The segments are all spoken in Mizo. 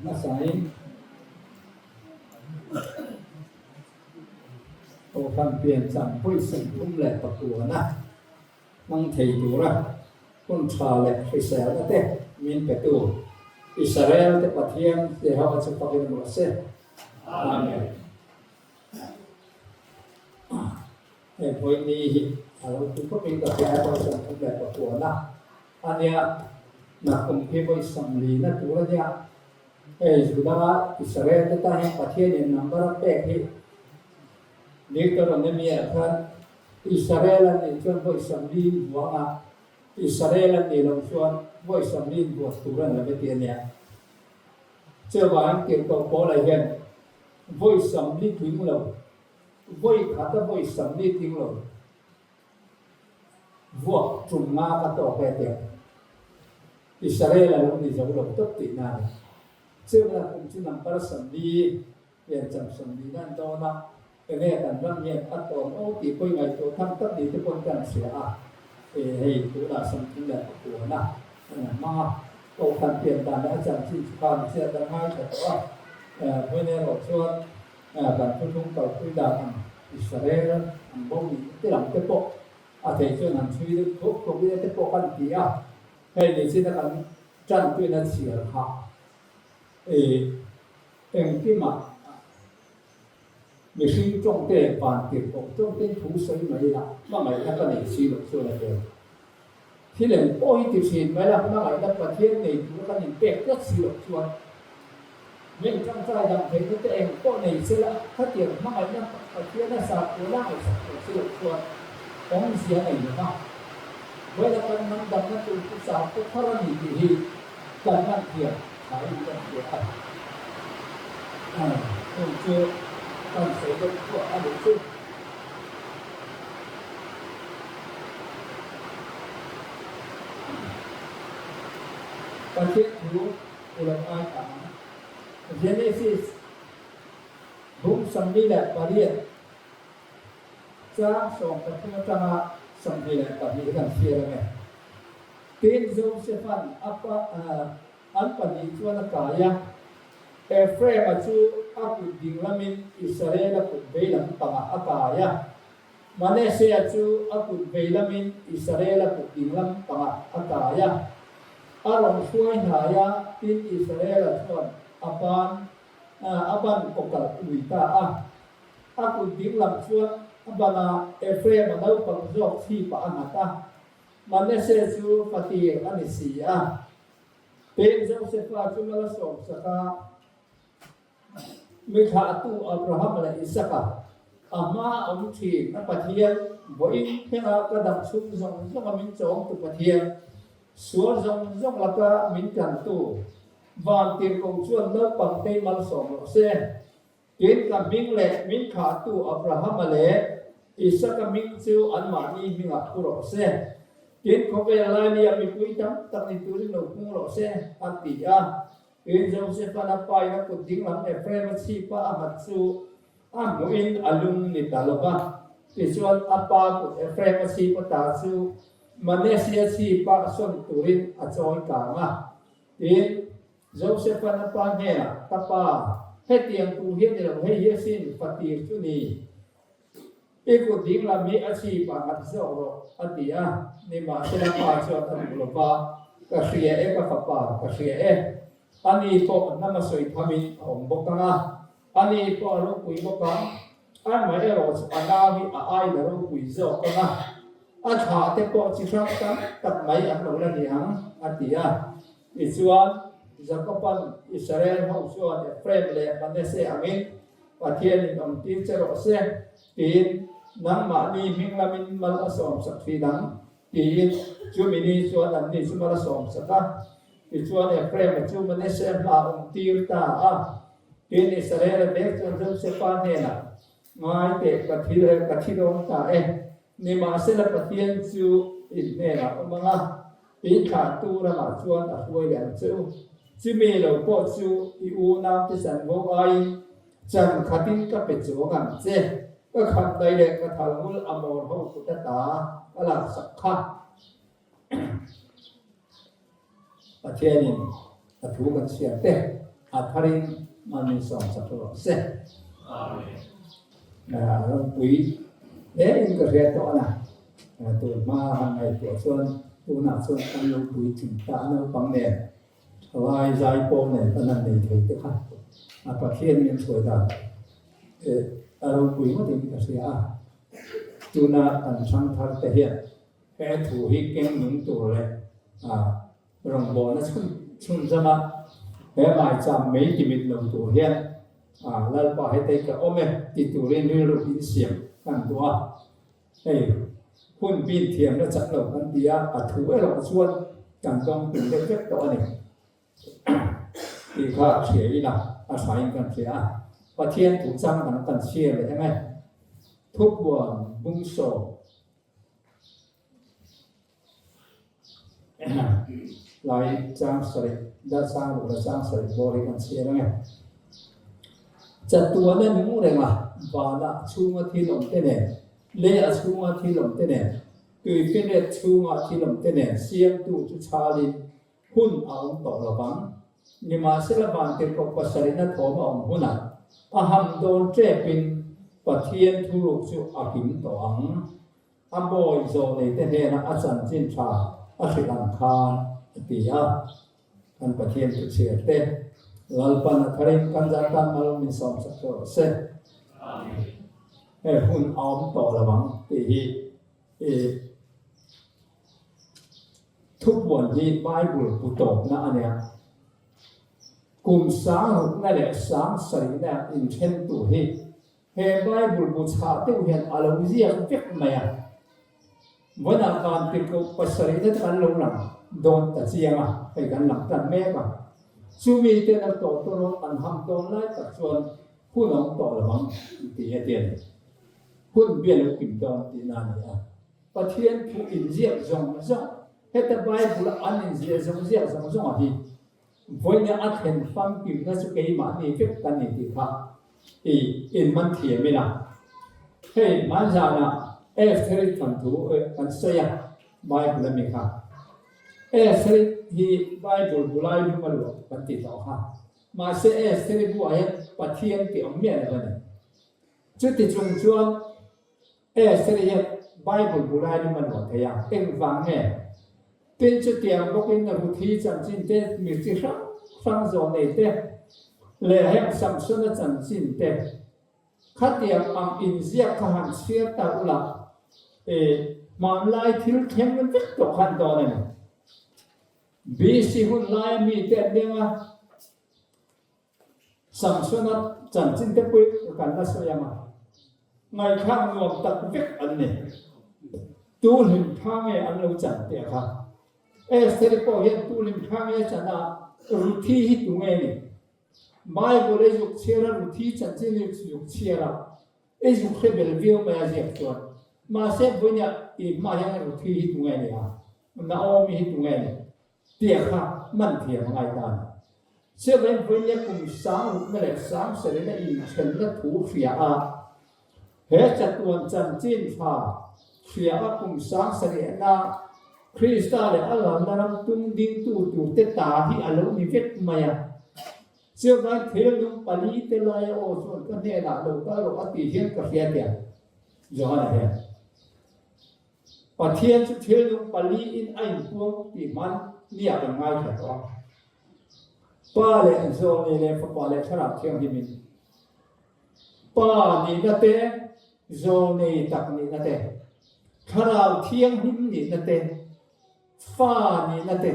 Hmasain Kohhran piancham pawisa 39 hmang thei tura hun tha leh hriselna te min petu Israel te Pathian Jehova chu fakin rawh se. Amen. Hei vawiini hi a lo ti khawpin ka hria a, vawi 39 a nia, nakum hi vawi 40 na tur a nia. Hei Juda Israel te tan hian Pathianin number a pek hi Deuteronomy-ah khan Israel an nih chuan vawi 40 invuang a, Israel an nih loh chuan vawi 40 invuak tur a ni lo ve tih a nia. Chuvangin tirhkoh Paula hian vawi 40 tling lo Vawi khat a vawi 40 tling lo vuak tum nga ka tawk e tiang Israel a lo ni zo lo tawp tih na a ni. Chuvangin kum chu number 40 piancham 40 na an dawn a, enge kan ram hian a tawn aw tih pawh i ngaihtuah tham tak ni te pawn kan hria a, e hei tunah 39 a an hmang a, kohhran pian dan leh a chanchin chu khan chhiat an ngaithla tawh a, vawiin erawh chuan Kan thuthlung kalpui dan ang Israel an bo nih te lam te pawh a thei chuan han chhui deuh thuak thuak ila te pawh kan ti a, hei ni chin a kan tanpuina chhiar kha engkimah mihring tawngte van tirhkoh tawngtein thu sawi mai ila hmangaihna ka nei si loh chuan a tel. Thil eng pawh hi ti thin mai la, hmangaihna Pathian nei tura kan inpek tlat si loh chuan min tangkai dang theihna te eng pawh nei se la, khatiang hmangaihna Pathian a sa tur a ngaihsak tur si loh chuan awmzia nei lo va. Vawiina kan hnam damna tur chu sakhaw thar a ni tih hi kan man thiam thain kan hria a. Chung chu kan sawi deuh thuah a nih chu. Pathian thu u lo ngai ta ang. Genesis bung 48 chang 13 atanga 22 hi kan hriat ang e. Tin, Josepha'n a pa an pahnih chuan a kai a, Ephraim-a chu a kut ding lamin Israel-a kut vei lam pangah a kai a, Manasseh-a chu a kut vei lamin Israel-a kut ding lam pangah a kai a. A rawn hruai hnai a, tin Israel-a chuan a ban a ban kawkalh lui ta a. A kut ding lam chuan a ban a, Ephraim-a naupang zawk chhipah a nghat a, Manasseh chu fatir a ni si a. Tin, Josefa chu mal a sawmsak a, Mi thlahtu Abraham leh Isaka, a hmaa awm thin a Pathian, vawiin thlenga ka dam chhung zawng zawnga min chawngtu Pathian, sual zawng zawng laka min tlantu, van tirhkoh chuan naupang tei malsawm rawh se. Tin, ka hming leh min thlahtu Abrahama leh Isaka hming chu anmahni hmingah thu rawh se. Tin, khawvel lailia mipui tam tak ni turin lo hmung rawh se, a ti a. Tin, Josepha'n a pain a kut dinglam Ephraim-a chhipa a nghat chu a hmuhin a lung ni ta lo va. Tichuan, a pa kut Ephraim-a chhipa ta chu Manasseh-a chhipa sawn turin a chawi kang a. Tin, Josepha'n a pa hnenah, Ka pa, hetiang tur hi a ni lo, hei hi asin fatir chu ni. I kut ding lam hi a chhip ah nghat zawk rawh, a ti a. Nimahsela pa chuan a duh lo va, Ka hria e ka fapa, ka hria e. Ani pawh hnam a sawi thamin a awm bawk ang a, ani pawh a ropui bawk ang, amaherawh chu a nau hi a aiin a ropui zawk ang a, a thlah te pawh chi hrang tam tak mai an lo la ni ang, a ti a. Tichuan, Jakoba'n Israel ho chuan Ephraim leh Manasseh angin Pathianin awmtir che rawh se, tiin nangmahni hming lamin mal a sawmsak thin ang, tiin chumi ni chuan anni chu mal a sawmsak a. Tichuan, Ephraim-a chu Manasseh hmaah awmtir ta a. Tin, Israel-a bek chuan Josefa hnenah, Ngai teh, ka thil he ka thi dawn ta e, nimahsela Pathian chu in hnenah awm ang a, In thlahtu ramah chuan a hruai leh ang che u. Chumi lo pawh chu i unaute chanvo aiin chan khatin ka pe chuang ang che. Ka khat dai leh ka thal ngul a mawr ho kut ata ka laksak kha. Pathianin a thu kan chhiar te. A tharin mal min sawm sak rawh se. Amen. Ropui hle in ka hria tawh a na. Tun hma han ngaihtuah chuan tunah chuan kan lo puitling ta a naupang nen thalai zai pawl nen kan han nei thei te kha a Pathian min hruai dan a ropui ngawtin ka hria a. Tuna kan thangthar te hian he thu hi keng nung tur leh Rawngbawlna chhun chhun zama he maicham mei ti mit lo tur hian Lalpa hetei ka awm e ti turin rilru insiam kan duh a. Hei hun bin thiamna chak lo kan ti a, a thu erawh chuan kan dawng tum vek vek tawh a ni tih kha hria ila a hrain kan hria a. Pathian thu chang dang kan chhiar leh em e. Thupuan bung sawm. Lai chang sarih, dah chang ruk leh chang sarih bawr hi kan chhiar ang e. Chatuana nung renga vana chhunga thil awm te nen, lei a chhunga thil awm te nen, tuifinriat chhunga thil awm te nen siamtu chu chhalin hun a awm tawh lo vang. Nimahsela vantirhkoh pasarihna thawm a awm hunah a ham dawn tepin Pathian thuruk chu a kim tawh ang. A bawi zawhneite hnena a chanchin tha a hrilh ang khan a ti a. Kan Pathian thuchhiar te Lalpan a tharin kan zat tan mal min sawm sak rawh se. He hun a awm tawh lo ang tih hi i thupuan hi Bible pu tawpna a nia. Kum sang rukna leh sang sarihna inthentu hi He Bible bu chhah deuh hian a lo ziak vek mai a. Vawnah vantirhkoh pasarihna te kan lo lang dawn ta chiang a, hei kan lang tan mek a. Chumi ten a tawh tawrawn an ham dawn lai tak chuan hun a awm tawh lo ang tih a ti a ni. Hun bia lo kim dawn tihna a ni a. Pathian thu inziak zawng zawng, heta Bible-a an inziah zawng ziak zawng zawng a hi Vawiina a thlen famkimna chu keimahni vek kan ni tih kha i inman thiam ila. Hei hmanzanah Estheri thawnthu kan sawi a, Bible ami kha. Estheri hi Bible bulai lung a luah kan tih tawh kha. Mahse Estheri buah hian Pathian tih awm miah lo a ni. Chuti chung chuan Esther hian Bible bulai lung a luah thei a, engvang nge? Tin, chutiang bawkin Ruthi chanchin te, mi chi hrang hrang zawh nei te leh heng Samsona chanchin te khatiang ang inziak kha han chhiar ta ula, i hmanlai thil thleng vek tawh khan dawn a ni. BC hun laia mite an leng a. Samsona chanchin te pawh kan la sawi ang a, ngaihthlak nuam tak vek an ni. Tu hlim thla nge an lo chan teh kha? Estheri pawh hian tu hlim thla nge a chan a, Ruthi hi tu nge ni? Bible i zuk chhiar a, Ruthi chanchin i zuk chhiar a, i zuk hre bel viau mai a ziak chuan. Mahse vawinia i hmaah hian Ruthi hi tu nge ni a? Naomi hi tu nge ni? Tia kha man thiam a ngai ta a ni. Chuvangin vawinia kum sang rukna leh sang serina inthenna thu hria a, he chatuan chanchin tha hria a kum sang sarihna Krista leh a lalna ram tum dingtu turte ta hi a lo ni vek mai a. Chuvangin thil nung pali te laia aw chuan ka hnenah lo kal rawh a tih hian ka hria tia Johana hian. Pathian chu thil nung paliin a inpuang tih hman nia kan ngaithla tawh a. Pa leh Zawlnei leh Fapa leh Thlarau Thianghlimin Pa nihna te, Zawlnei tak nihna te, Thlarau Thianghlim nihna te, Fa nihna te,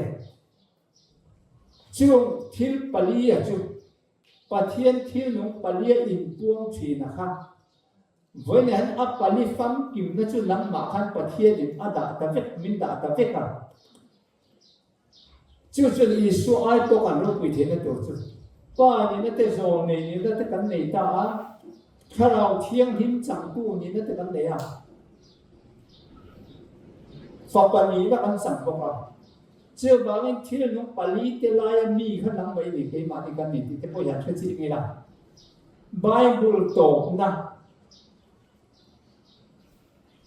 chung thil palia chu Pathian thil nung palia inpuang thin a kha. Vawiin hian a pali famkimna chu nangmah khan Pathianin a dah ta vek, min dah ta vek a. Chu chuan Isua ai pawh kan ropui theihna tur chu Pa nihna te, Zawlnei nihna te kan nei ta a, Thlarau Thianghlim changtu nihna te kan nei a, Fapa nihna kan chang bawk a. Chuvangin thil nung pali te laia mi kha nangmah i ni, keimahni kan ni tih te pawh hian hre chih ngei la. Bible tawpna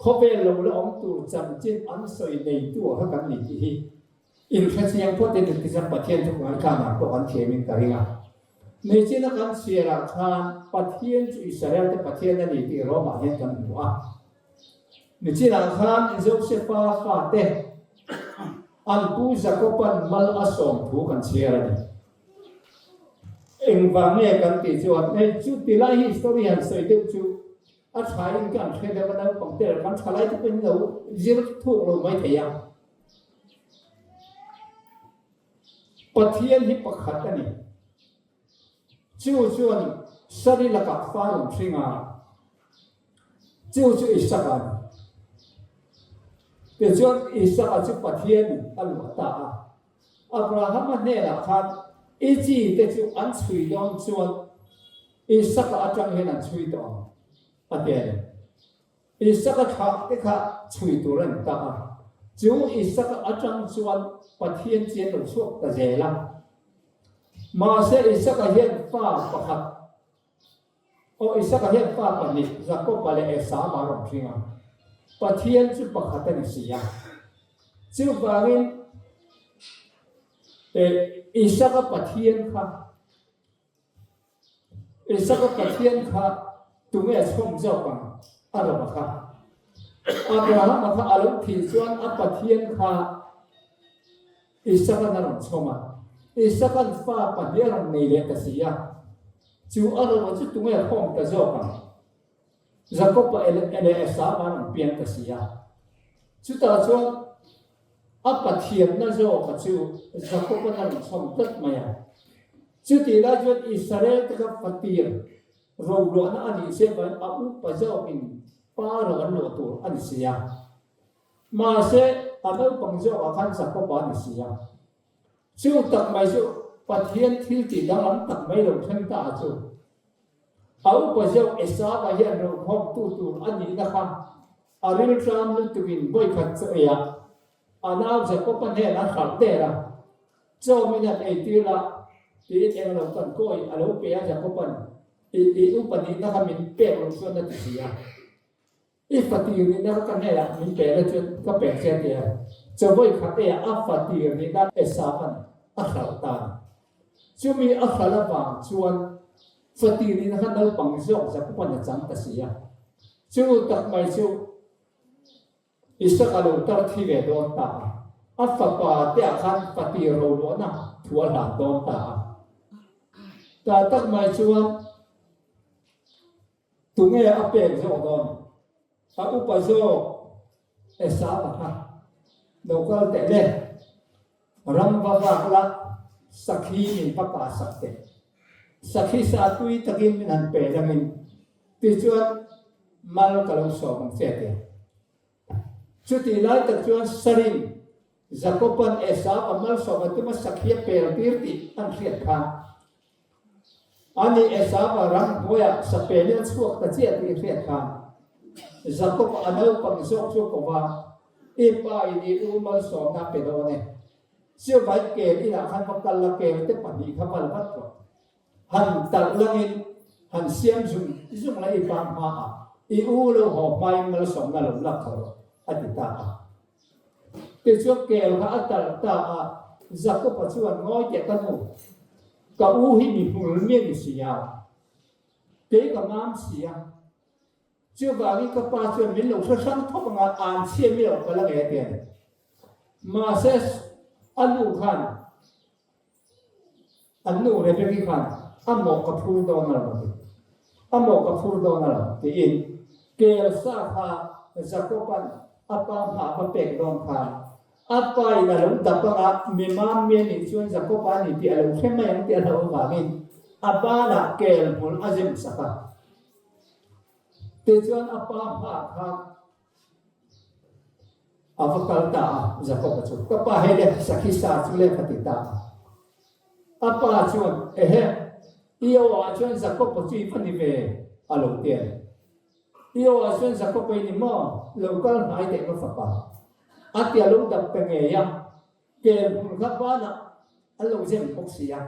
khawvel lo la awm tur chanchin an sawi neitu ah kha kan ni tih hi inhrechiang phawt in tichuan Pathian thu ngaihthlanah pawh kan thiam in ka ring a. Nichina kan chhiarah khan Pathian chu Israel te Pathian a ni tih Rome-ah hian kan hmu a. Nichinah khan Josefa fate an pu Jakoban mal a sawm thu kan chhiar a ni. Engvang nge kan tih chuan hei chu tilai hi story han sawi deuh chu a thain kan hre deuh a, naupang te kan tha lai te pawhin lo zir thuk lo mai thei a. Pathian hi pakhat a ni. Chu chuan Sari lakah fa rawn hring a, chu chu Isaka a ni. Tichuan Isaka chu Pathianin a luah ta a. Abrahama hnenah khan i chi te chu an chhui dawn chuan Isaka atang hian an chhui tawh ang, a ti a ni. Isaka thlah te kha chhui tur a ni ta a. Chu Isaka atang chuan Pathian chi an lo chhuak ta zel a. Mahse Isaka hian fa pakhat, aw Isaka hian fa pahnih, Jakoba leh Esava a rawn hring a. Pathian chu pakhat a ni si a. Chuvangin Isaka Pathian kha Isaka Pathian kha tunge chhawm zawk ang? A rama kha. Abrahama kha a lo thih chuan a Pathian kha Isaka'n a rawn chhawm a. Isaka'n fa pahnih a rawn nei leh ta si a. Chu a rama chu tunge khawm ta zawk ang? Jakob-a leh Esau-a rawn piang ta si a. Chutah chuan a Pathianna zawka chu Jakob-a'n a rawn chhawm tlat mai a. Chutih lai chuan Israel te kha fatir roluahna a nih chiah vangin a upa zawkin pa ro an luah tur a ni si a. Mahse, a naupang zawkah khan Jakob-a a ni si a. Chu tak mai chu Pathian thil tih danglam tak mai lo thleng ta a chu. A upa zawk Esava hian rokhawmtu tur a nihna kha a rilṭam lutukin vawikhat chaw eiah a nau Jakob-a hnenah a hralh der a, Chaw min han eitir la, tiin englo kan kawi a lo pe a Jakob-a'n i upa nihna kha min pek loh chuan a ti si a. I fatir nihna kha ka hnenah min pe la chuan ka pek che a ti a. Chaw khat eiah a fatir nihna Esaua'n a hralh ta a ni. Chumi a hralh avang chuan fatir nihna kha naupang zawk Jakoba'n a chang ta si a. Chu tak mai chu Isaka lo tar thi ve dawn ta a. A fapa te ah khan fatir roluahna thu a hlan dawn ta a. Ta tak mai chuan Tunge a pek zawk dawn? A upa zawk Esau-a kha lo kal teh le, ram va vak la, sakhi min va kah sak teh. Sakhi sa tui takin min han pe langin, tichuan mal ka lo sawm ang che a ti a. Chutih lai tak chuan Sarin Jakob-a'n Esau-a malsawm a tum a sakhi a pel tir tih an hriat khan, Ani Esau-a ram hnuaiah sapelin a chhuak ta chiah tih hriat khan, Jakob-a a naupang zawk chu ko va, I pa in i u malsawmna a pe dawn e. Chuvai kel inah khan va kal la, kel te pahnih kha va la vat rawh. Han talh langin han siam zung zung la i pa hmaah i u lo haw hmain malsawmna lo lak kho rawh, a ti ta a. Tichuan kel kha a talh ta a, Jakob-a chuan ngawi teh ka nu, ka u hi mi hmul mi a ni si a, kei ka mam si a, chuvangin ka pa chuan min lo hre hrang thawk anga an chhia mi lo kal ange a ti a ni. Mahse a nu khan An nu Rebeki khan a mawh ka phur dawn a lo ti. A mawh ka phur dawn a lo tiin kel sa kha Jakoba'n a pa hmah va pek dawn khan a pa in a lo dap anga mi mam mi a nih chuan Jakoba a ni tih a lo hre mai ang tih a hlauh avangin a banah kel hmul a zem sak a. Tichuan a pa hmah khan A va kal ta a, Jakob-a chu, Ka pa hei le, sakhi sa chu le ka ti ta a. A pa chuan, Ehe, i aw-ah chuan Jakob-a chu i va ni ve, a lo ti a ni. I aw-ah chuan Jakob-a i ni maw? Lo kal hnai teh ka fapa. A ti a lo dap ta ngei a, kel hmul kha banah an lo zem bawk si a.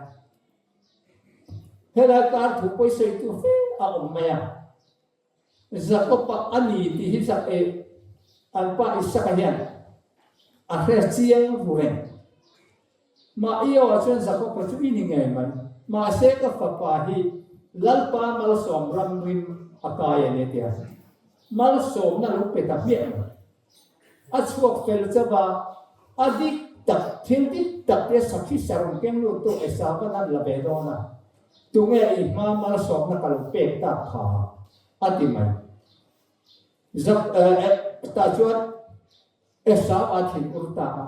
Helai kar thu pawisawitu fe a awm mai a. Jakob-a a ni tih hi zak e, an pa Isaka hian a hre chiang ru reng. Mah i awah chuan Jakob-a chu i ni ngei mai. Mahse ka fapa hi Lalpa malsawm ramrim a kai a ni a ti a. Malsawmna lo pe ta hmiah lo. A chhuak fel chauh a, a dik tak, thil dik tak te sakhi saron keng lut tu Esavan an la ve dawn a, tunge i hma malsawmna ka lo pek tak kha? a ti mai. Zak tah chuan Esau a thin ur ta a,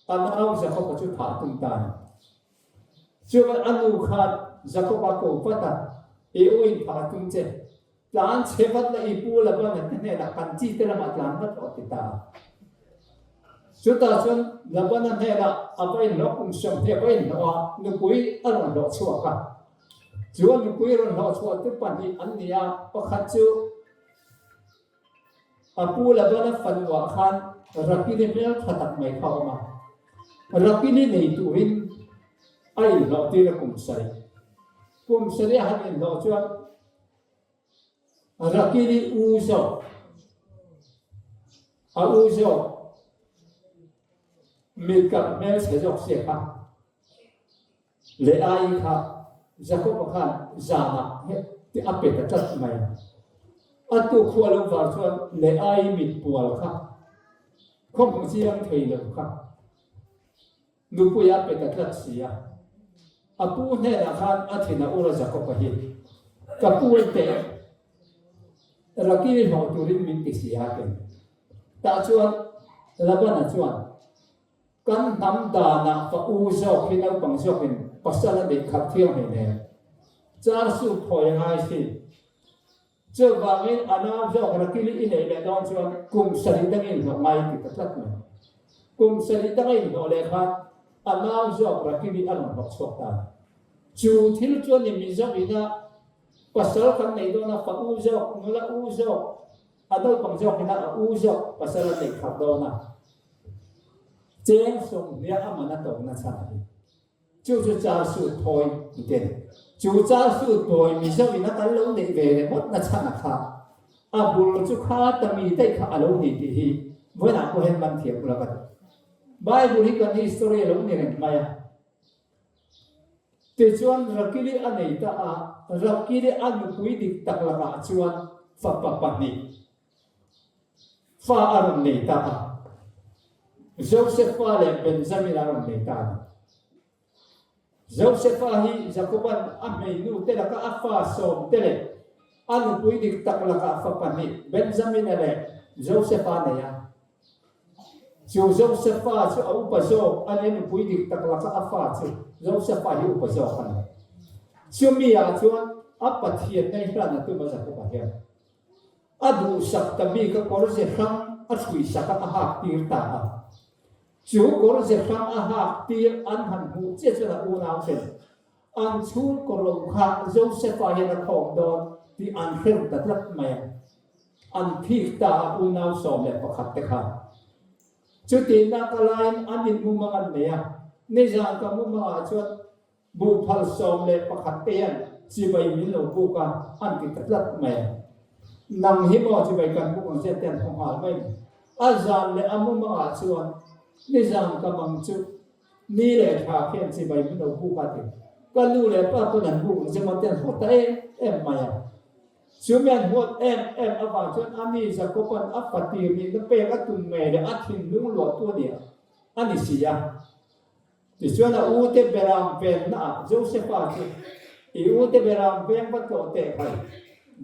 a nau Jakob-a chu thah tum ta a ni. Chuan a nu khan Jakob-a ko vat a, I u in thah tum che, tlan chhe vat la i pu Laban-a te hnenah kan chi te lamah tlan vat rawh a ti ta a. Chutah chuan Laban-a hnenah a va inhlawh kum 20 a va inhlawh a, nupui a rawn hlawh chhuak a. Chuan nupui rawn hlawh chhuah chu pahnih an ni a, pakhat chu A pu Labana fanuah khan Rakili hmel tha tak mai kha a awm a. Rakili nei turin a inhlawhtir a kum sarih. Kum sarih a han inhlawh chuan Rakili u zawk, a u zawk mitkalh hmelchhe zawk sia kha Leaii kha Jakob-a khan zanah te a pe ta tlat mai. A tuk khua lo var chuan Leaii mit pual kha khaw hmu chiang thei lo kha nupui a pe ta tlat si a. A pu hnenah khan a thin a ur a Jakob-a hi, Ka pu en teh, Rakili hlawh turin min ti si a ken. Tah chuan Labana chuan, Kan hnam danah fa u zawk hi naupang zawkin pasal a neih khat thiang hle nen char sut thawi a ngai si. Chuvangin a nau zawk Rakili i neih leh dawn chuan kum sarih dang i inhlawh ngai ti ta tlat mai. Kum sarih dang a inhlawh leh khan a nau zawk Rakili a rawn hlawh chhuak ta a ni. Chu thil chuan i Mizo ina pasal kan neih dawna fa u zawk, nula u zawk, a naupang zawkina a u zawk pasal a neih khat dawn a. Cheng sawmhnia a man a to na chhan a ni. Chu chu char sut thawi ni te ni. Chu char sut thawi Mizo in a kal lo neih ve leh ngawt na chhan a kha. A bul chu kha ta mi daih kha a lo ni tih hi vawiinah pawh hian man thiam ula ka ti. Bible hi kan history a lo ni reng mai a. Tichuan Rakili a nei ta a, Rakili a nupui dik tak lakah chuan fapa pahnih. Fa a rawn nei ta a, Josefa leh Benjamin a rawn nei ta a ni. Josefa hi Jakoba'n a hmeinu te laka a fa sawm te leh a nupui dik tak lakah fa pahnih Benjamina leh Josefa a nei a. Chu Josefa chu a upa zawk a ni, a nupui dik tak laka a fa chu Josefa hi upa zawk a ni. Chumi ah chuan a Pathianna hi hlan a tum a Jakoba hian. A duhsak ta bik a kawr ze hrang a hruisak a a hak tir ta a. Chu kawr ze hrang a hak tir an han hmuh chiah chuan a unau ten an chhungkaw ro kha Josefa hian a khawm dawn tih an hre ru ta tlat mai a. An phik ta a unau 11 te khan. Chutihna ka laiin an inmumang an nei a, nizan ka mumangah chuan Buhphal 11 te hian chibai min lo buk a, an ti ta tlat mai a. Nang hi maw chibai kan buk ang che te an haw nghal mai ni. A zan leh a mumangah chuan nizan ka mang chu ni leh thla khian chibai min lo buk a ti. Ka nu leh pa pawn an buk ang che maw te an haw ta em em mai a. Chumi an huat em em avang chuan a ni Jakob-a'n a fatir nihna pek a tum ngei leh a thinlung luahtu a ni a ni si a. Tichuan a ute beram vennaah Josefa chu, I ute beram veng va tlawh teh khai,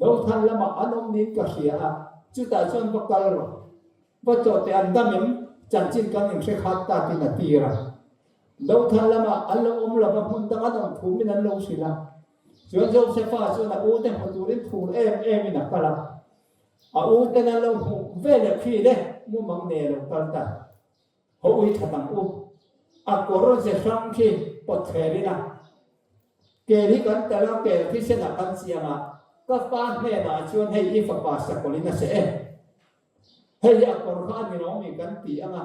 Dothan lamah an awm niin ka hria a, chutah chuan va kal rawh. Va tlawh teh an dam em? Chanchin kan inhre khat ta tiin a tir a. Dothan lamah an lo awm lova hmun dang an awm thumin an lo hrilh a. Chuan Josefa chuan a ute hmu turin phur em emin a kal a. A uten an lo hmuh veleh khi le mumang nei a lo kal ta. Ho ui that ang u. A kawr ze hrang khi pawt thler ila. Kel hi kan tel a, kel thisenah kan chiang a, ka pa hnenah chuan hei i fapa sakawlin a seh e. Hei hi a kawr kha a ni lo mi kan ti ang a,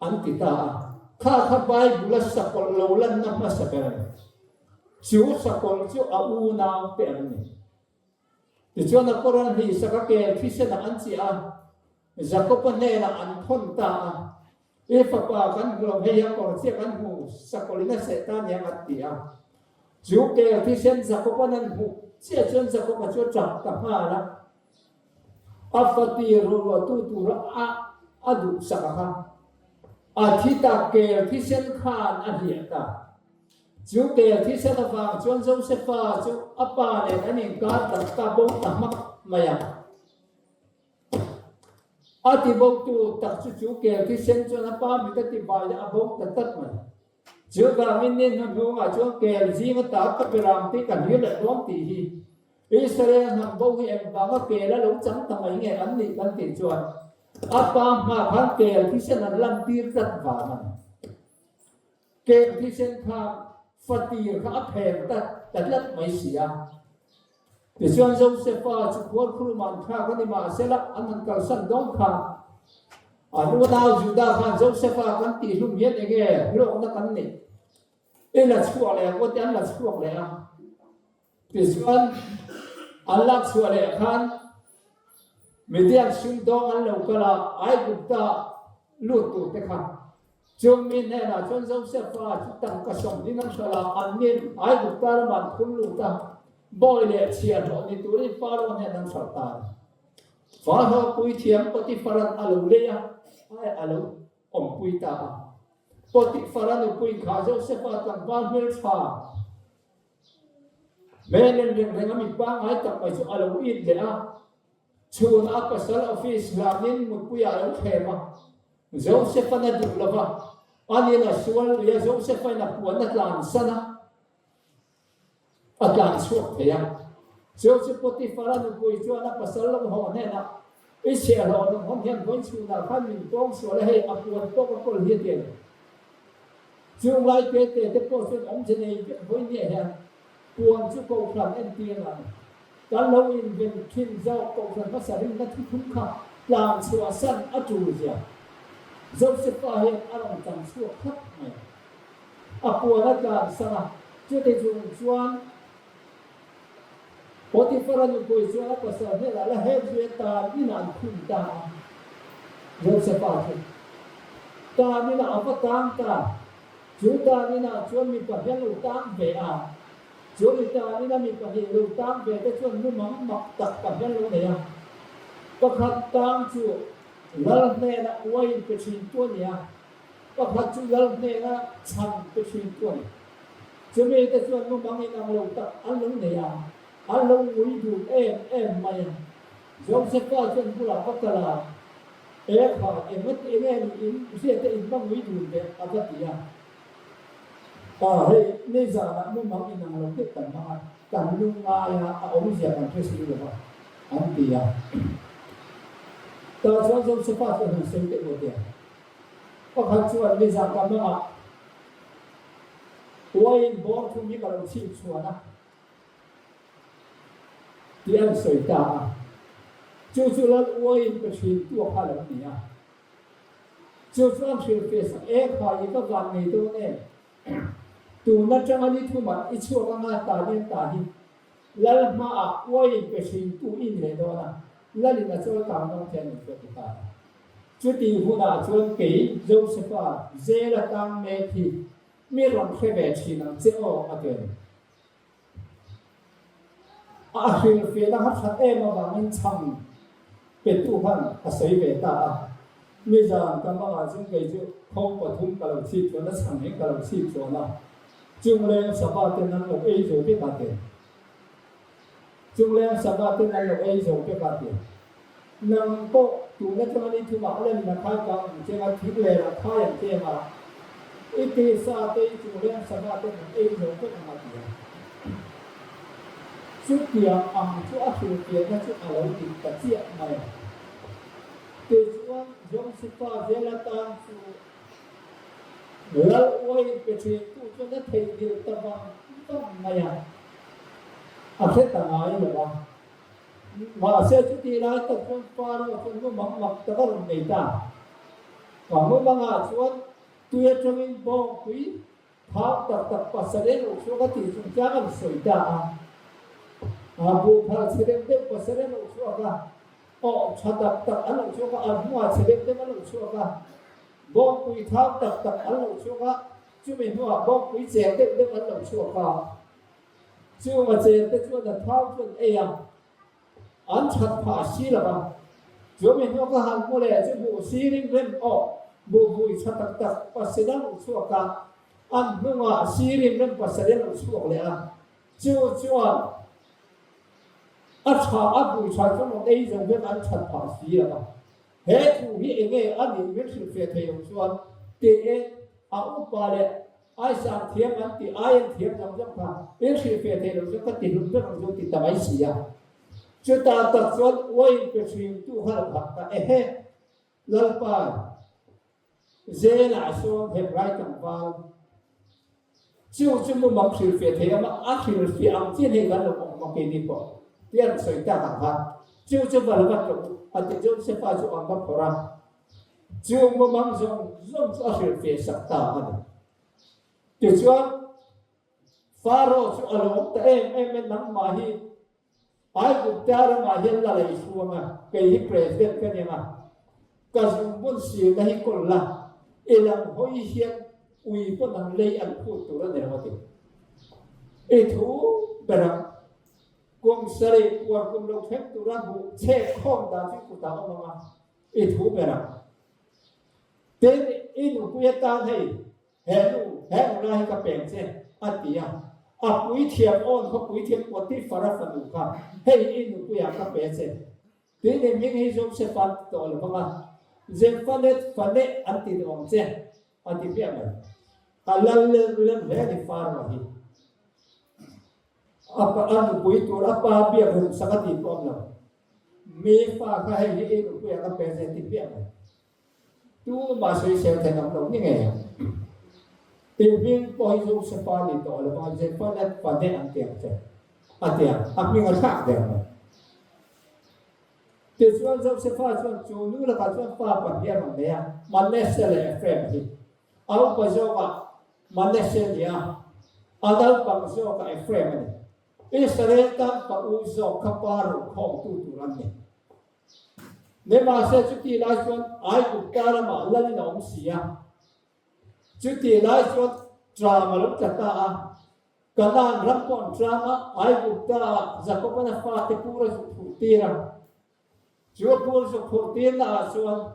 an ti ta a. Kha kha Bible-a sakawlh lo lanna hmasa ber a ni. Chu sakawlh chu a unau te an ni. Tichuan a kawr an hlihsak a, kel thisenah an chiah a, Jakob-a hnenah an thawn ta a, I fapa kan hmu lo, hei a kawr chiah kan hmu, sakawlhin a seh ta aniang a ti a. Chu kel thisen Jakob-a'n an hmuh chiah chuan Jakob-a chu a tap ta nghal a. A fati ruahruahtu tura a a duhsak a kha. A thi ta kel thisen khan a hliah ta. Chu kel thisen avang chuan Josefa chu a pa nen an inkar tak ta bo ta hmak mai a. A ti botu tak chu chu kel thisen chuan a pa mit a ti vai a bo ta tlat mai. Chuvangin ni hnuhnungah chuan kel zing ata ka beram tih ka hlir leh dawn tih hi Israel hnam bo hi engvanga kel a lo chang ta mai nge an nih kan tih chuan a pa hma khan kel thisen an lantir tlat vang a ni. Kel thisen khan fatir kha a phen ta ta tlat mai si a. Tichuan Josefa chu khuarkhuruma an thlak a ni mahsela an han kalsan dawn khan an unau Juda khan Josefa kan tih hlum hian enge hlawkna kan neih? I la chhuak leh ang aw tih an la chhuak leh a. Tichuan an lak chhuah leh khan Midian sumdawng an lo kal a, Aigupta lut tur te kha Chung mi hnenah chuan Josefa chu tangka sawmhnih an hralh a, an nin Aigupta ramah an phur lut a, bawi leh chhiahhlawh ni turin Faro hnen an hralh ta a ni. Faro puithiam Potifaran a lo lei a, ai a lo awmpui ta a. Potifara nupui kha Josefa tlangval hmeltha hmel en reng reng a mi pangngai tak mai chu a lo it leh a, Chhun a pasal office hlanin mutpuiah a lo thlem a, Joseph-a'n a duh lo va, anin a sual lui a, Joseph-a'n a puan a tlansan a, a tlan chhuak thei a. Chu chu Potiphar-a nupui chuan a pasal lo haw hnenah, I chhiahhlawh nung hawm hian vawiin chhunah khan min pawng sual a, hei a puan pawh ka kawl hi a ti a ni. Chung lai te te te pawh chuan awmze nei vek vawiin nia hian puan chu kohhran entir a ni. Kan lo inven thin zawk kohhran hmasa rinna thuthlung kha tlan chhuah san a tul zia Josefa hian a rawn tlan chhuak khat mai. A puan a tlan san a, chuti chung chuan Potiphar-a nupui chuan a pasal hnenah la hek zui a tan inah an khum ta a. Josefa chu tan inah a va tang ta. Chu tan inah chuan mipa hian lo tang ve a. Chu mi tanin a mi pahnih lo tang ve te chuan mumang mak tak pahnih an lo nei a. Pakhat tang chu Lal hnena uain pe thin tu a ni a, pakhat chu Lal hnena chhan pe thin tu a ni. Chumi te chuan mumang inang lo tak an lo nei a, an lo ngui dun em em mai a. Josefa chuan bulah va kal a, E kha, engati enge niin hriat a in va ngui dun ve a va ti a. A, hei, nizanah mumang inang lo deuh kan hmang a, kan lungngai a, a awmzia kan hre si lo va, an ti a. Tah chuan Josefa chuan han sawi teh ngawt e. Pakhat chuan nizan ka hmangah uaiin bawr thum hi ka lo chhip chhuan a, tih an sawi ta a. Chu chu Lal uaiin ka thin tu a kha lo ni a. Chu chuan hrilhfiah sak e kha i ka van ngei dawn em? Tun atanga ni thumah i chhuak anga ta nen ta hi Lal hmaah uaiin pe hrintu i ni leh dawn a, Lalin a chawl kang dawn che a ni chu a ti ta a. Chuti hunah chuan kei Josefa zel atang mek hi mi rawn hre ve thin ang che aw a ti a ni. A hrilhfiahna kha that em avangin chhang petu khan a sawi ve ta a. Nizan ka hmangah chuan kei chu kho pathum ka lo chhip chuan a chhang hi ka lo chhip chuan a, chungleng sava ten an lo ei zo vek a ti. Chungleng sava ten an lo ei zo vek a ti. Nang pawh tun atanga ni thumah len na khai kang ang cheng a, thing ler a khai ang cheng a, i tisa te i chungleng sava ten an ei zo vek ang a ti a. Chutiang ang chu a hrilhfiahna chu a lo dik ta chiah mai a. Tichuan Josefa zel atan chu Lal uai pe thin tu chuan a theihnghilh ta vang vang mai a, a hre ta ngai lo a. Mahse chutih lai tak chuan Faro chuan mumang mak tak a rawn nei ta. Ka mumangah chuan tui atangin bawngpui thau tak tak pasarih lo chhuak a tih chungchang a rawn sawi ta a. A buhphal chhe deuh deuh pasarih lo chhuak a, awh tha tak tak an lo chhuak a, a hnuah chhe deuh deuh an lo chhuak a, bawngpui thau tak tak an lo chhuak a, chumi hnuah bawngpui cheng deuh deuh an lo chhuak a. Chung a chengte chuan a thau chu an ei a, an that phah si lo va. Chu mi hnuah ka han hmu leh chu buh siring rem awh, buh vui tha tak tak pasal an luh chhuak a, an hnungah siring rem pasal an luh chhuak leh a. Chu chuan a tha a vui tha chuan rawn ei zo vek an that phah si lo va. He thu hi enge a nih min hrilh fe thei lo chuan tiin a upa leh Aisang thiam an tih ai an thiam zawng zawng kha in hrilh fe thei lo chu ka ti hlum vek ang chu ti ta mai si a. Chutah tak chuan uain pe thin tu kha lo hak ta ehe. Lalpa zelah sawn Hebrai tlangval chu chu mumang hrilh fe thei a, a hrilh fiah ang chian hei kan lo awm ang keini pawh ti a rawn sawi tak ang kha chu chu va la vat rawh u a ti Josefa chu an va phawrh a. Chung mumang zawng zawng chu a hrilhfiah sak ta a ni. Tichuan, Faro chu a lawm ta em em e, nangmah hi Aigupta ramah hian la lei chhuang a, kei hi President ka ni ang a, ka zungbun sirna hi kawl la, i lam hawi hian ui pawn an lei an phut tur a ni lo a ti. I thu ber ang, kum sarih puar kum lo thleng tura buh chhek khawm dan chu i kutah awm ang a, I thu ber ang. Tin, i nupui atan hei, he nu, he nula hi ka peng che, a ti a. A puithiam awn khaw puithiam Potifara fanu kha, hei i nupuiah ka pe che. Tin, i hming hi Josefa an ti tawh lo vang a, Zephanet Faneh an ti duh ang che, a ti hmiah mai. A lal lem lem hle a ni Faro hi. A pa, a nupui tur a pa biak rem sak a tih pawh a awm lo. Mi fa kha hei hi i nupuiah ka pe che ti hmiah mai. Tumah sawisel theih ang lo ni ngei ang. I hming pawh hi Josefa ni tawh lo va, Zefanet Paneh an ti ang che. A ti ang, a hming a thlak der mai. Tichuan Josefa chuan chu nu lakah chuan fa pahnih a rawn nei a, Manasseh leh Ephraim hi. A upa zawkah Manasseh a ni a, a naupang zawkah Ephraim a ni. Israel tan pa u zawk kha pa ruhkhawmtu tur an ni. Nimahse chutih lai chuan Aigupta ramah lalin a awm si a. Chutih lai chuan tram a lo tla ta a. Kanaan ram pawh an tram a, Aigupta ah Jakoban a fate pur a zuk phurh tir a. Chu a pur zuk phurh tirna ah chuan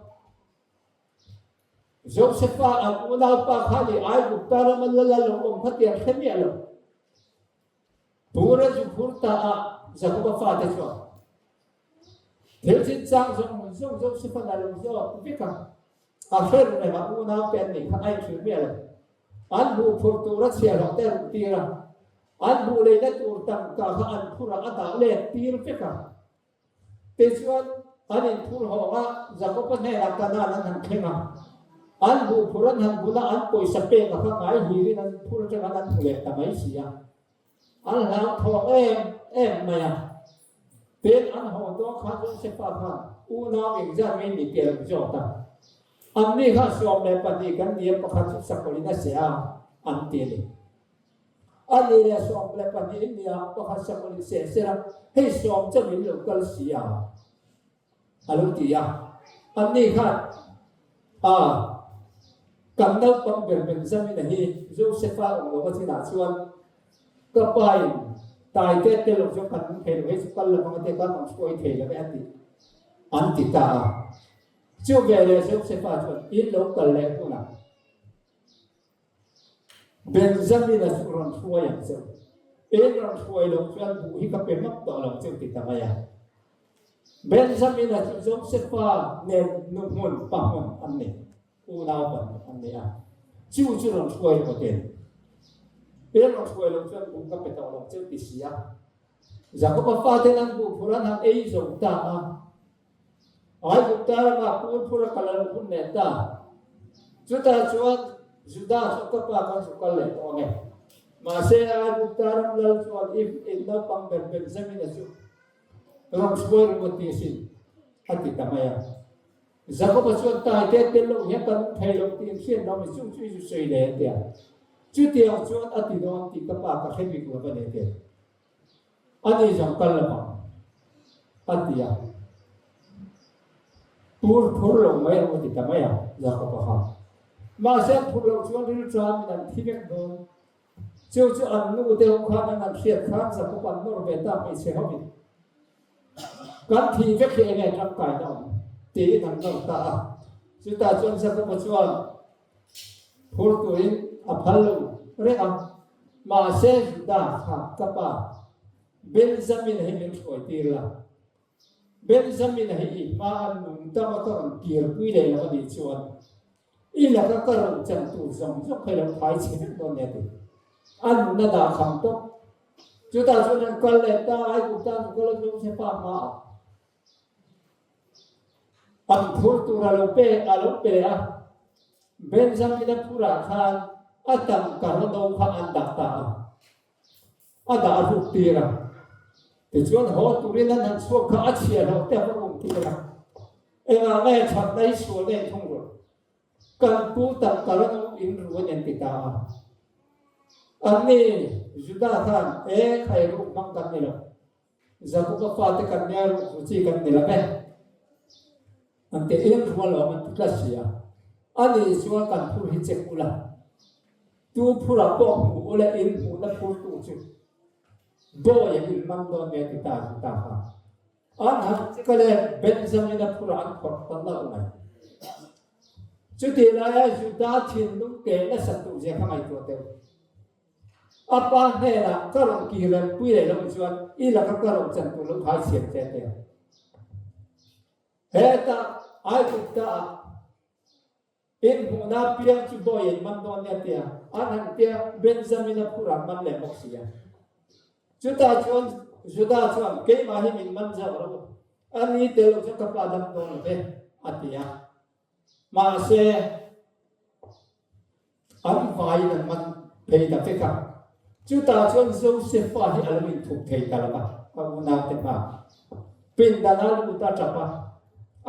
Josefa an unaupa kha nih Aigupta rama lal a lo awm kha tiang hre miah lo. Pura zu phur ta a Jakoba fate chuan thil chinchang zawng zawng Josefa'n a lo zawt vek a, a hre ru reng a, unau te an nih kha a inhrilh miah lo. An buh phurh tura chhiahhlawh te a ruh tir a, an buh leina tur tangka kha an phurah a dah let tir vek a. Tichuan, an inphur hawng a, Jakoba hnenah Kanaan an han thleng a. An buhphur an han bun a, an pawisa pek a kha ngai hlirin an phur atangin an hmu leh ta mai si a. An hlauthawng em em mai a. Tin, an haw dawn khan Josefa khan unau engzat nge ni tih a lo zawt a. Anni khan 12 kan ni a, pakhat chu sakawlhin a seh a, an ti a ni. A ni leh 12 in nia pakhat sakawlh in seh sel a, hei sawm chauh in lo kal si a, a lo ti a. Anni khan, A, kan naupang ber Benjamina hi Josefa awm lo a chinah chuan ka pa in Taite tel lo chuan kan nung thei lo, hei chu kal lo ang a tia kan rawn hruai thei lo e a ti, an ti ta a. Chu veleh Josefa chuan, In lo kal leh hunah, Benjamin-a chu rawn hruai ang cheu. Eng rawn hruai loh chuan buh hi ka pe map tawh lo cheu ti ta mai a. Benjamin-a chu Josefa nen nu hmun pa hmun an ni, unau pa hmun an ni a. Chu chu rawn hruai rawh te. Eng rawn hruai loh chuan buh ka pe tawh lo cheu ti si a. Jakoba faten an buh phur an han ei zo ta a. Aigupta ramah pur phur a kal a lo hun leh ta. Chutah chuan Juda chu ka pa kan zu kal leh tawh ang e. Mahse, Aigupta ram lal chuan if in naupang ber Benjamina chu rawn hruai ringawt ti asin, a ti ta mai a. Jakoba chuan Taite tel loh hian ka nung thei lo tih inhriat lo mi chu chu i zu sawi leh a ti a. Chutiang chuan a ti dawn tih ka pa ka hre bik lo va ni a ti a. A ni zawng kal lo ang, a ti a. Tur phur lo mai ang a ti ta mai a, Jakob-a kha. Mahse an phur loh chuan rilṭamin an thi vek dawn. Chu chu an nu te ho khan an han hriat khan Jakob an nawr ve ta hmeichhe hovin kan thih vek hi enge tangkaina awm tiin an nawr ta a. Chutah chuan Jakob-a chuan phur turin a phal lo reng a, mahse Judah kha ka pa Benjamin-a hi min hruai tir la, Benjamin-a hi i hma a nung dama ka rawn kirpui leh lo a nih chuan i laka ka rawn chan tur zawng zawng kha i lo phai chhe vek dawn nia ti. A nunna dah kham tawp. Chutah chuan an kal leh ta, Aigupta an kal a Josefa hmaah an phur tur a lo pe a lo pe a, Benjamin-a phurah khan a tangka rawno kha an dah ta a. A dah ruk tir a. Tichuan haw turin an han chhuak kha a chhiah loh te a va um tir a. Engah nge thatna hi sual na inthung rawh. Kan pu tangka ran u in ru a nen ti ta a. Anni Judah khan e khai ruk hmang kan ni lo. Jakob-a fate kan nia ruk ru chi kan ni lo e. An ti in rual awm an ti tlat si a. Ani chuan kan phur hi check ula. Tu phurah pawh hmu ula in hmuhna phurtu chu bawi a in man dawn nia ti ta chu ta kha. An han check a le Benjamin-a phurah an phawrh ta nalh mai. Chutih laia Juda thinlung ke nasa tur zia kha ngaihtuah teuh. A pa hnenah ka rawn kir rem pui leh loh chuan i laka ka rawn chan tur lo khai chhiat che a ti a. Hetah Aigupta ah inhmuhna piang chu bawi in man dawn nia tia an han tia Benjamin-a phur an man leh bawk si a. Chutah chuan Judah chuan keimah hi min man zauh rawh u, a ni tel lo chuan ka pa dam dawn lo ve a ti a. Mahse, an vaiin an man phei ta vek a. Chutah chuan Josefa hi a lo inthup thei ta lo va, a unaute hma pindan a lut a tap a,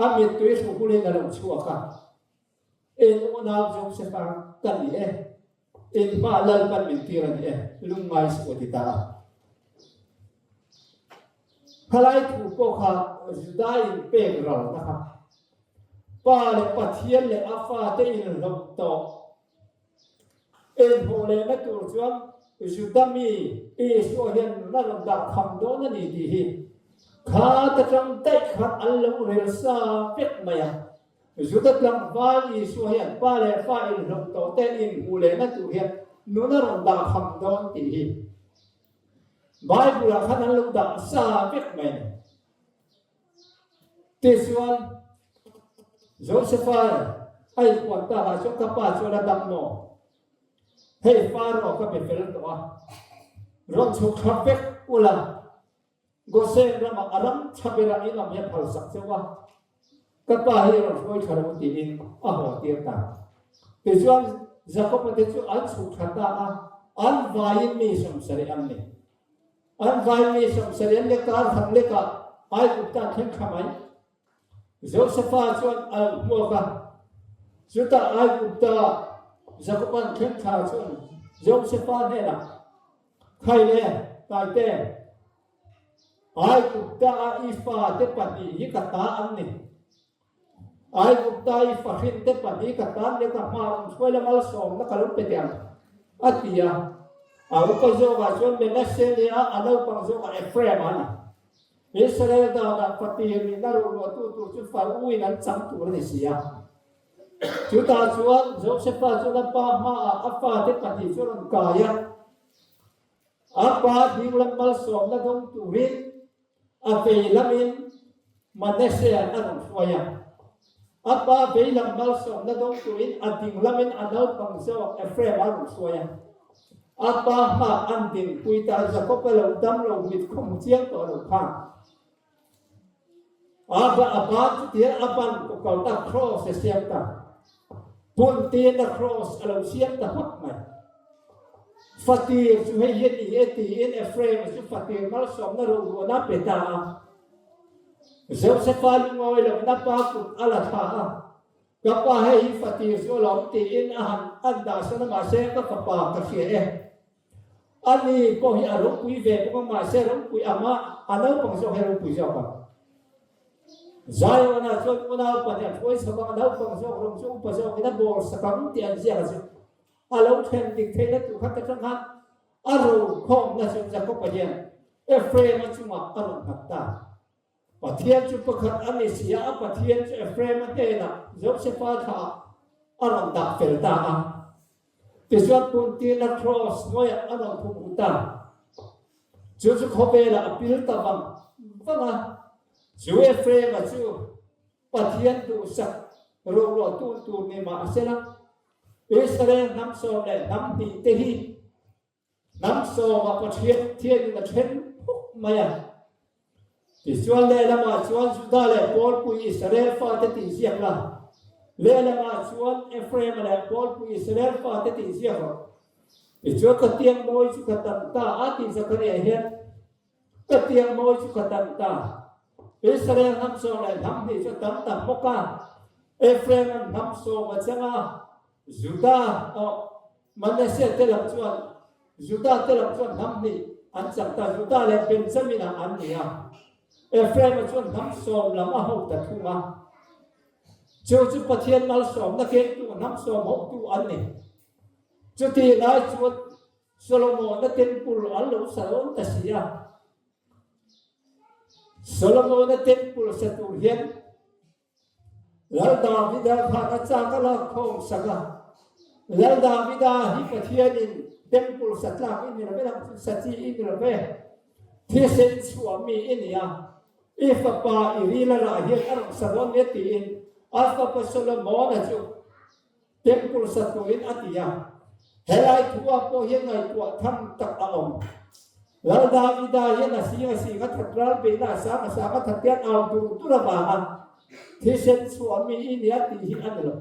a mittui hruhulin a lo chhuak a, In unau Josefa ka ni e, in hmaah Lalpan min tir a ni e, lungngai suh a ti ta a. Khalai thu pawh kha Juda inpek ralna kha Pa leh Pathian leh a fate inhlawh tawh. Inhmuh lehna tur chuan Juda mi Isua hian nuna rawn dah kham dawn a ni tih hi kha ta tang daih khan an lo rel sa vek mai a. Juda tlangval Isua hian Pa leh Fa inhlawh tawh te inhmuh lehna tur hian nuna rawn dah kham dawn tih hi Bible-ah khan an lo dah sa vek mai a ni. Tichuan, Josefa a inpuan takah chuan ka pa chuan a dam maw? Hei Faro ka be fel tawh a, rawn chhuk thla vek ula, Gosen ramah a ram tha berah in awm hi a phalsak cheu a, ka pa hi rawn hruai thla rawh u tiin a haw tir ta. Tichuan, Jakob-a te chu an chhuk thla ta a, an vaiin mi 70 an ni. An vai mi 70 an lek a, an han lek a, Aigupta an thleng thla mai. Josefa chuan a lo hmuak a, chutah Aigupta Jakoba an thleng thla chuan Josefa hnenah, Khai le, Taite, Aigupta a i fate pahnih hi ka ta an ni. Aigupta i fahrinte pahnih ka tan leh ka hma rawn hruai la malsawmna ka lo pe teh ang, a ti a. A upa zawkah chuan Manasseh a nia, a naupang zawkah Ephraim a ni. Israel danah fatir nihna ruhluahtu tur chu Faruin an chang tur a ni si a. Chutah chuan Josefa chuan a pa hmaah a fate pahnih chu a rawn kai a. A pa dinglam malsawmna dawng turin A vei lamin Manasseh a rawn hruai a. A pa vei lam malsawmna dawng turin a ding lamin a naupang zawk Ephraim a rawn hruai a. A pa hma an dingpui ta Jakob a lo dam lo mit khaw hmu chiang tawh lo khan a ba a ban chutiang a ban kawkal ta cross a siam ta. Puntin a cross a lo siam ta hmak mai. Fatir chu hei hi a ni e tiin Ephraim chu fatir malsawmna roruahna a pe ta a. Josefa lungawi lohna pa kut a la thla a, Ka pa hei hi fatir chu a lawm tiin a han an dahsan a, mahse ka fapa ka hria e. Ani pawh hi a ropui ve bawk a, mahse ropui anga a naupang zawk hi a ropui zawk ang. Zion-ah chuan unau pahnih a hruai chho ang a, naupang zawk rawng chu upa zawkin a bawlsak ang tih an ziak a chu. A lo then dik theihna tur kha ta tang khan. A rokhawmna chu Jakob-a hian Ephraim-a chungah a rawn nghat ta. Pathian chu pakhat a ni si a, a Pathian chu Ephraim-a hnenah Josefa thlah a rawn dah fel ta a. Tichuan puntirna kraws hnuaiah a rawn phum u ta. Chu chu khawvelah a pil ta vang vang a. Chu Ephraim-a chu Pathian duhsak roluahtu tur ni mah a sela, Israel hnam sawm leh hnam hnih te hi hnam sawmah Pathian thianin a then phuk mai a. Tichuan lehlamah chuan Juda leh Pawlpui Israel fate tih ziak la, lehlamah chuan Ephraim leh Pawlpui Israel fate tih ziak rawh. Tichuan ka tiang mawi chu ka tam ta a tih Zakaria hian Ka tiang mawi chu ka tam ta. Israel hnam sawm leh hnam hnih chu a tam tak bawk a. Ephraim-a'n hnam sawm a chang a, Juda, oh, Manasseh te lam chuan, Juda te lam chuan hnam hnih an chang ta, Juda leh Benjamin-ah an ni a. Ephraim-a chuan hnam sawm lam a ho ta thung a. Chu chu Pathian malsawmna kengtu hnam sawm hotu an ni. Chutih lai chuan Solomona Temple an lo sa dawn ta si a. Solomona Temple sa tur hian Lal Davida khan a chak a lak khawm sak a. Lal Davida hi Pathianin Temple sa tlak i ni lo ve, sa chi i ni lo ve, thisen chhuah mi i ni a, i fapa i ril a rah hian a rawn sa dawn nia tiin a fapa Solomona chu Temple sa turin a ti a, helai thuah pawh hian ngaihtuah tham tak a awm. Lal Davida hian a sing a sing a that ral beihna a sang a sang a that hian au dur dur avanga thisen chhuah mi i nia tih hi a ni lo.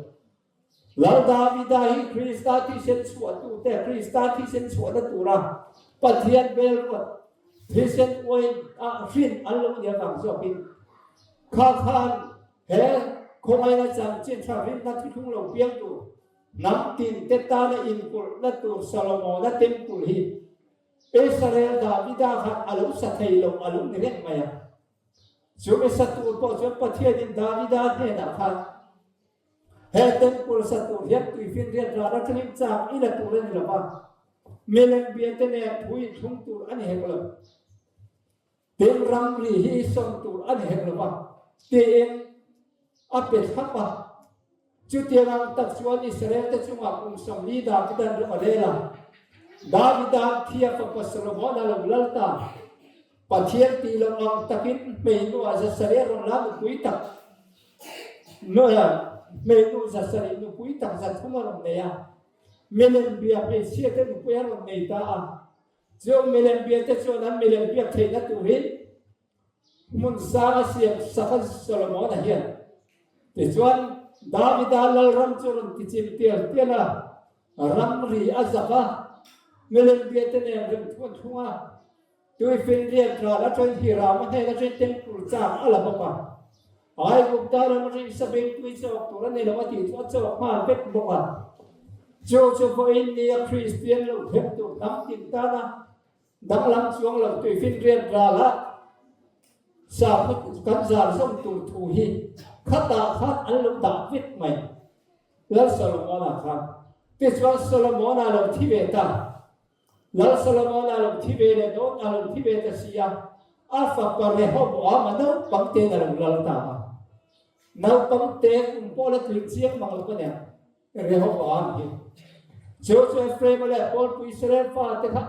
Lal Davida hi Krista thisen chhuahtute, Krista thisen chhuahna tura Pathian belruat thisen uain a hrin an lo nih avang zawkin kha khan He khawngaihna chanchin tha rinna thuthlung lo piang tur hnam tin te tana inkulhna tur Solomona Temple hi Israel Davida khan a lo sa thei lo a lo ni reng mai a. Chumi sa tur pawh chuan Pathianin Davida hnenah khan he Temple sa tur hian tuifinriat ral atangin chak i la tur a ni lo va, milem bia te nen thu inthlung tur a ni hek lo. Tin, ramri hi sawn tur a ni hek lo va, tiin a pe thlap a. Chutiang ang tak chuan Israel te chungah kum 40 Davida'n ram a rel a. Davida'n Thia fapa Solomon-a lo lal ta. Pathian tih loh ang takin hmeinuah 700 rawn la nupui tak hmeinu 700 nupui tak 300 a rawn nei a. Milem bia hmeichhia te nupui a rawn nei ta a. Chung milem biate chuan an milem biak theihna turin hmun sang a siam sak a Solomona hian. Tichuan, Davida lalram chu rawn tichim tial tial a, ramri a zak a, milem biate nen rem thuan thung a, tuifinriat ral atangin Hiram a hnen atangin temple chak a la bawk a. Aigupta ram atangin Sabeng tui chawk tur a ni lo a tih chu a chawk nghal vek bawk a. Chu chu vawiin nia Kristian lo thleng tur hnam tin tana danglam chuang lo tuifinriat rala sakhaw kan zar zawm tur thu hi khatah khan an lo dah vek mai. Lal Solomona khan. Tichuan Solomona lo thi ve ta. Lal Solomon a lo thi ve leh dawn, a lo thi ve ta si a, a fapa Rehoboam a naupang tein a lo lal ta a. Naupang te kum pawh la tling chiang mang lo ka nia, Rehoboam hi. Chu chu Ephraim-a leh Pawlpui Israel fate kha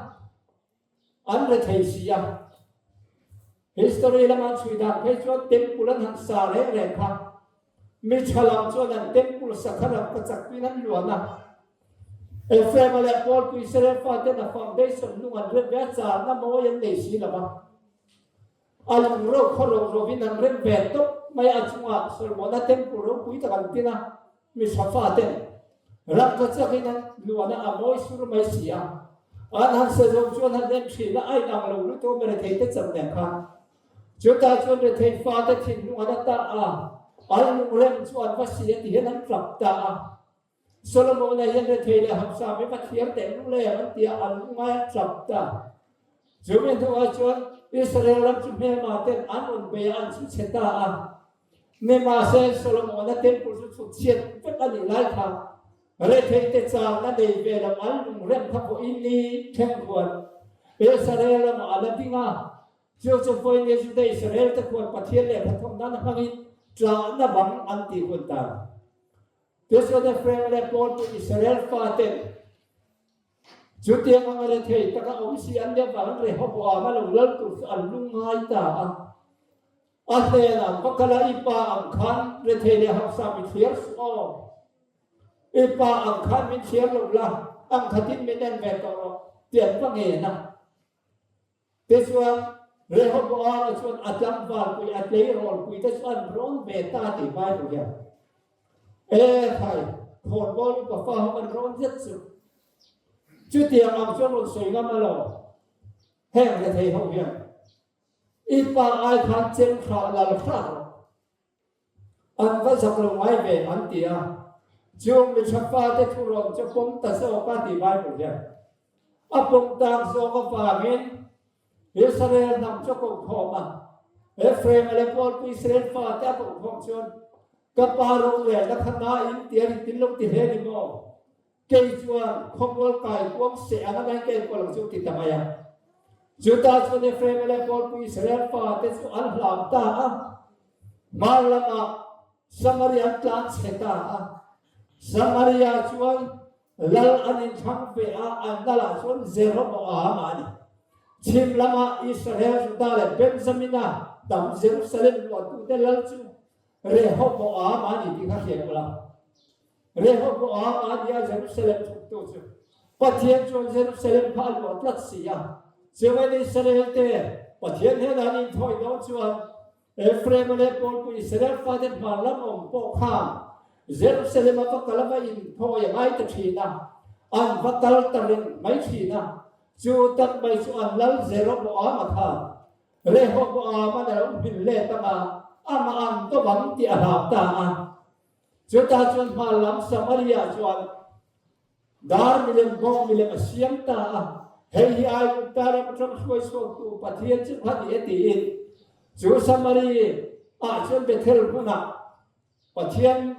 an re thei si a. History lama an chhui dan phei chuan temple an han sa reng reng kha Mi tha lam chuan an temple sakha ram ka chaktuin an luan a. Ephraim-a leh Pawlpui Israel faten a foundation lung an rem ve a, charna mawi an nei si lo va. A lung ro khaw ro rovin an rem ve tawp mai a, a chungah Solomona temple ropui tak an tin a, mi tha faten ram ka chakin an luan a, a mawi sur mai si a. An han sa zo chuan han en thin a, a inang lo lutuk a, mirethei te cham nen khan. Chutah chuan rethei fate thinlung an a ta a, an lungrem chu an va si a ti hian an tlap ta a. Solomona hian rethei leh hausa mi va thiam teh lung leh an ti a, an lungai an tlap ta. Chumi hnuah chuan Israel ram chu hmelma ten an rawn bei a, an chhu chhe ta a. Nimahse Solomona temple chu chhut chhiat vek a nih lai kha. Retheite châkna nei ve lo an lungrem kha pawhin ni thleng khuan Israel ramah a la ding a. Chu chu vawiin Juda Israel te khuan Pathian lehkha thawk nana hmangin tlahna bang an tih hun ta. Tichuan Ephraim leh Paul pawh Israel faten chutiang anga rethei taka awm si an nih avangin Rehoboam a lo lal tur chu an lungngai ta a. A hnenah, Va kal a, i pa ang khan rethei leh hausa mi thliar suh aw. I pa ang khan min thliar lo la, ang khatin min en ve tawh rawh, ti an va ngen a. Tichuan, Rehoboama chuan a tlangvalpui, a tleirawlpui te chu an rawn ve ta tih Bible hian E khai, khawnbawl upa fa ho an rawn zet chu. Chutiang ang chuan rawn sawi ngam alawm, heng rethei ho hian i pa ai khan chem hrah lal hrah rawh. An va zak lo ngai ve an ti a, chung mi tha fate thu rawn chu pawm ta zawk a ti Bible hian. A pawm tak zawk avangin Israel hnam chu a koh khawm a, Ephraim leh Paul Israel fate a koh khawm chuan ka pa rorelna kha na in ti a ni tin lo ti hle ni maw? Kei chuan khawmual kai kuang seh anga ngai ka enkawl ang chu ti ta mai a. Chutah chuan Ephraim leh Pawlpui Israel fate chu an hlau ta a, hmar lamah Samaria an tlan chhe ta a. Samaria chuan lal an inthlang ve a, an lalah chuan Jeroboam a ni. Chhim lamah Israel, Juda leh Benjamina dam Jerusalem luahtute lal chu Rehoboam a ni tih kha hriat ula. Rehoboam a nia Jerusalem thuktu chu. Pathian chuan Jerusalem kha a luah tlat si a. Chuan Israel te Pathian hnenah an inthawi dawn chuan Ephraim leh Pawlpui Israel fate hmar lam awm pawh khan Jerusalem a va kal a va inthawi a ngai ta thin a, an va kal ta reng mai thin a. Chu tak mai chu an lal Jeroboam a khan Rehoboam a lo hmin let anga amah an dawm ang tih a hlau ta a. Chutah chuan hma lam Samaria chuan dar milem bawng milem a siam ta a, hei hi Aigupta ram atang hruai chhuaktu Pathian chu kha ni e tiin chu Samari ah chuan Bethel hmunah Pathian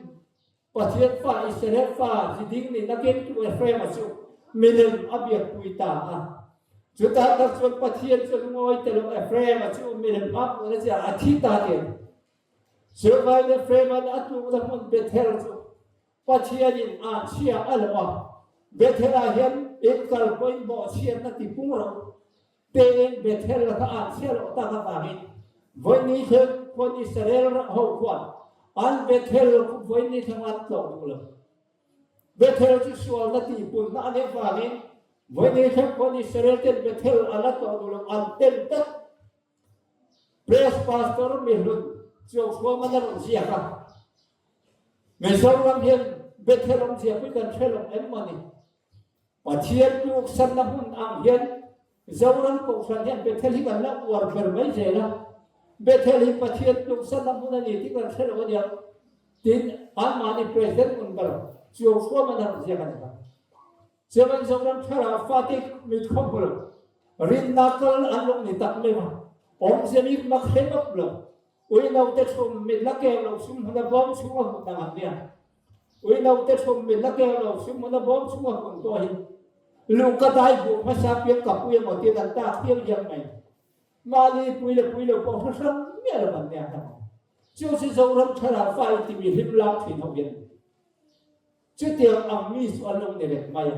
Pathian fa Israel fa ziding nihna kengtu Ephraim-a chu milem a biakpui ta a. Chutah tak chuan Pathian chuan ngawi te lo Ephraim-a chu milem hma hmuhna chiah a thi ta tiin Chuvai le Freeman a tlukna hmun Bethel chu Pathianin a chhia a lo a, Bethel-ah hian in kal pawhin bawhchhiatna ti pung rawh tein Bethel kha a chhia loh tak avangin vawiini thleng khuan Israel ho khuan an Bethel khu vawiini thleng an tlawh duh lo. Bethel chu sualna tihpunna a nih avangin vawiini thleng khuan Israel ten Bethel an la tlawh duh lo, an ten tlat. Press Pastor Mihlun Chuangthuaman a rawn ziak a, Mizoram hian Bethel awmzia pui kan hre lo em maw ni? Pathian tluksanna hmun ang hian Zoram Kohhran hian Bethel hi kan la uar ber mai zel a, Bethel hi Pathian tluksanna hmun a ni tih kan hre lo a nia, tin anmahni President hmun ber Chuangthuaman a rawn ziak a ni kha. Chuan Zoram thlarau fate mit khaw hmu lo, rinna kal an lo ni tak mai a, awmzia mi mak hre map lo, ui naute thlum mit la keu lo sum hmun a bawm chhung a hmuh dang an nia. Ui naute thlum mit la keu lo sum hmun a bawm chhung a hmuh pawh hi luhka dai buh hmasa piang ka pui emaw tiin an tak hial hial mai. Mahni pui leh pui lo pawh hre hrang miah lo an nia. Chu chu Zoram thlarau fa intimi hlim lak thin ho hian. Chutiang ang mi chu an lo ni reng mai a.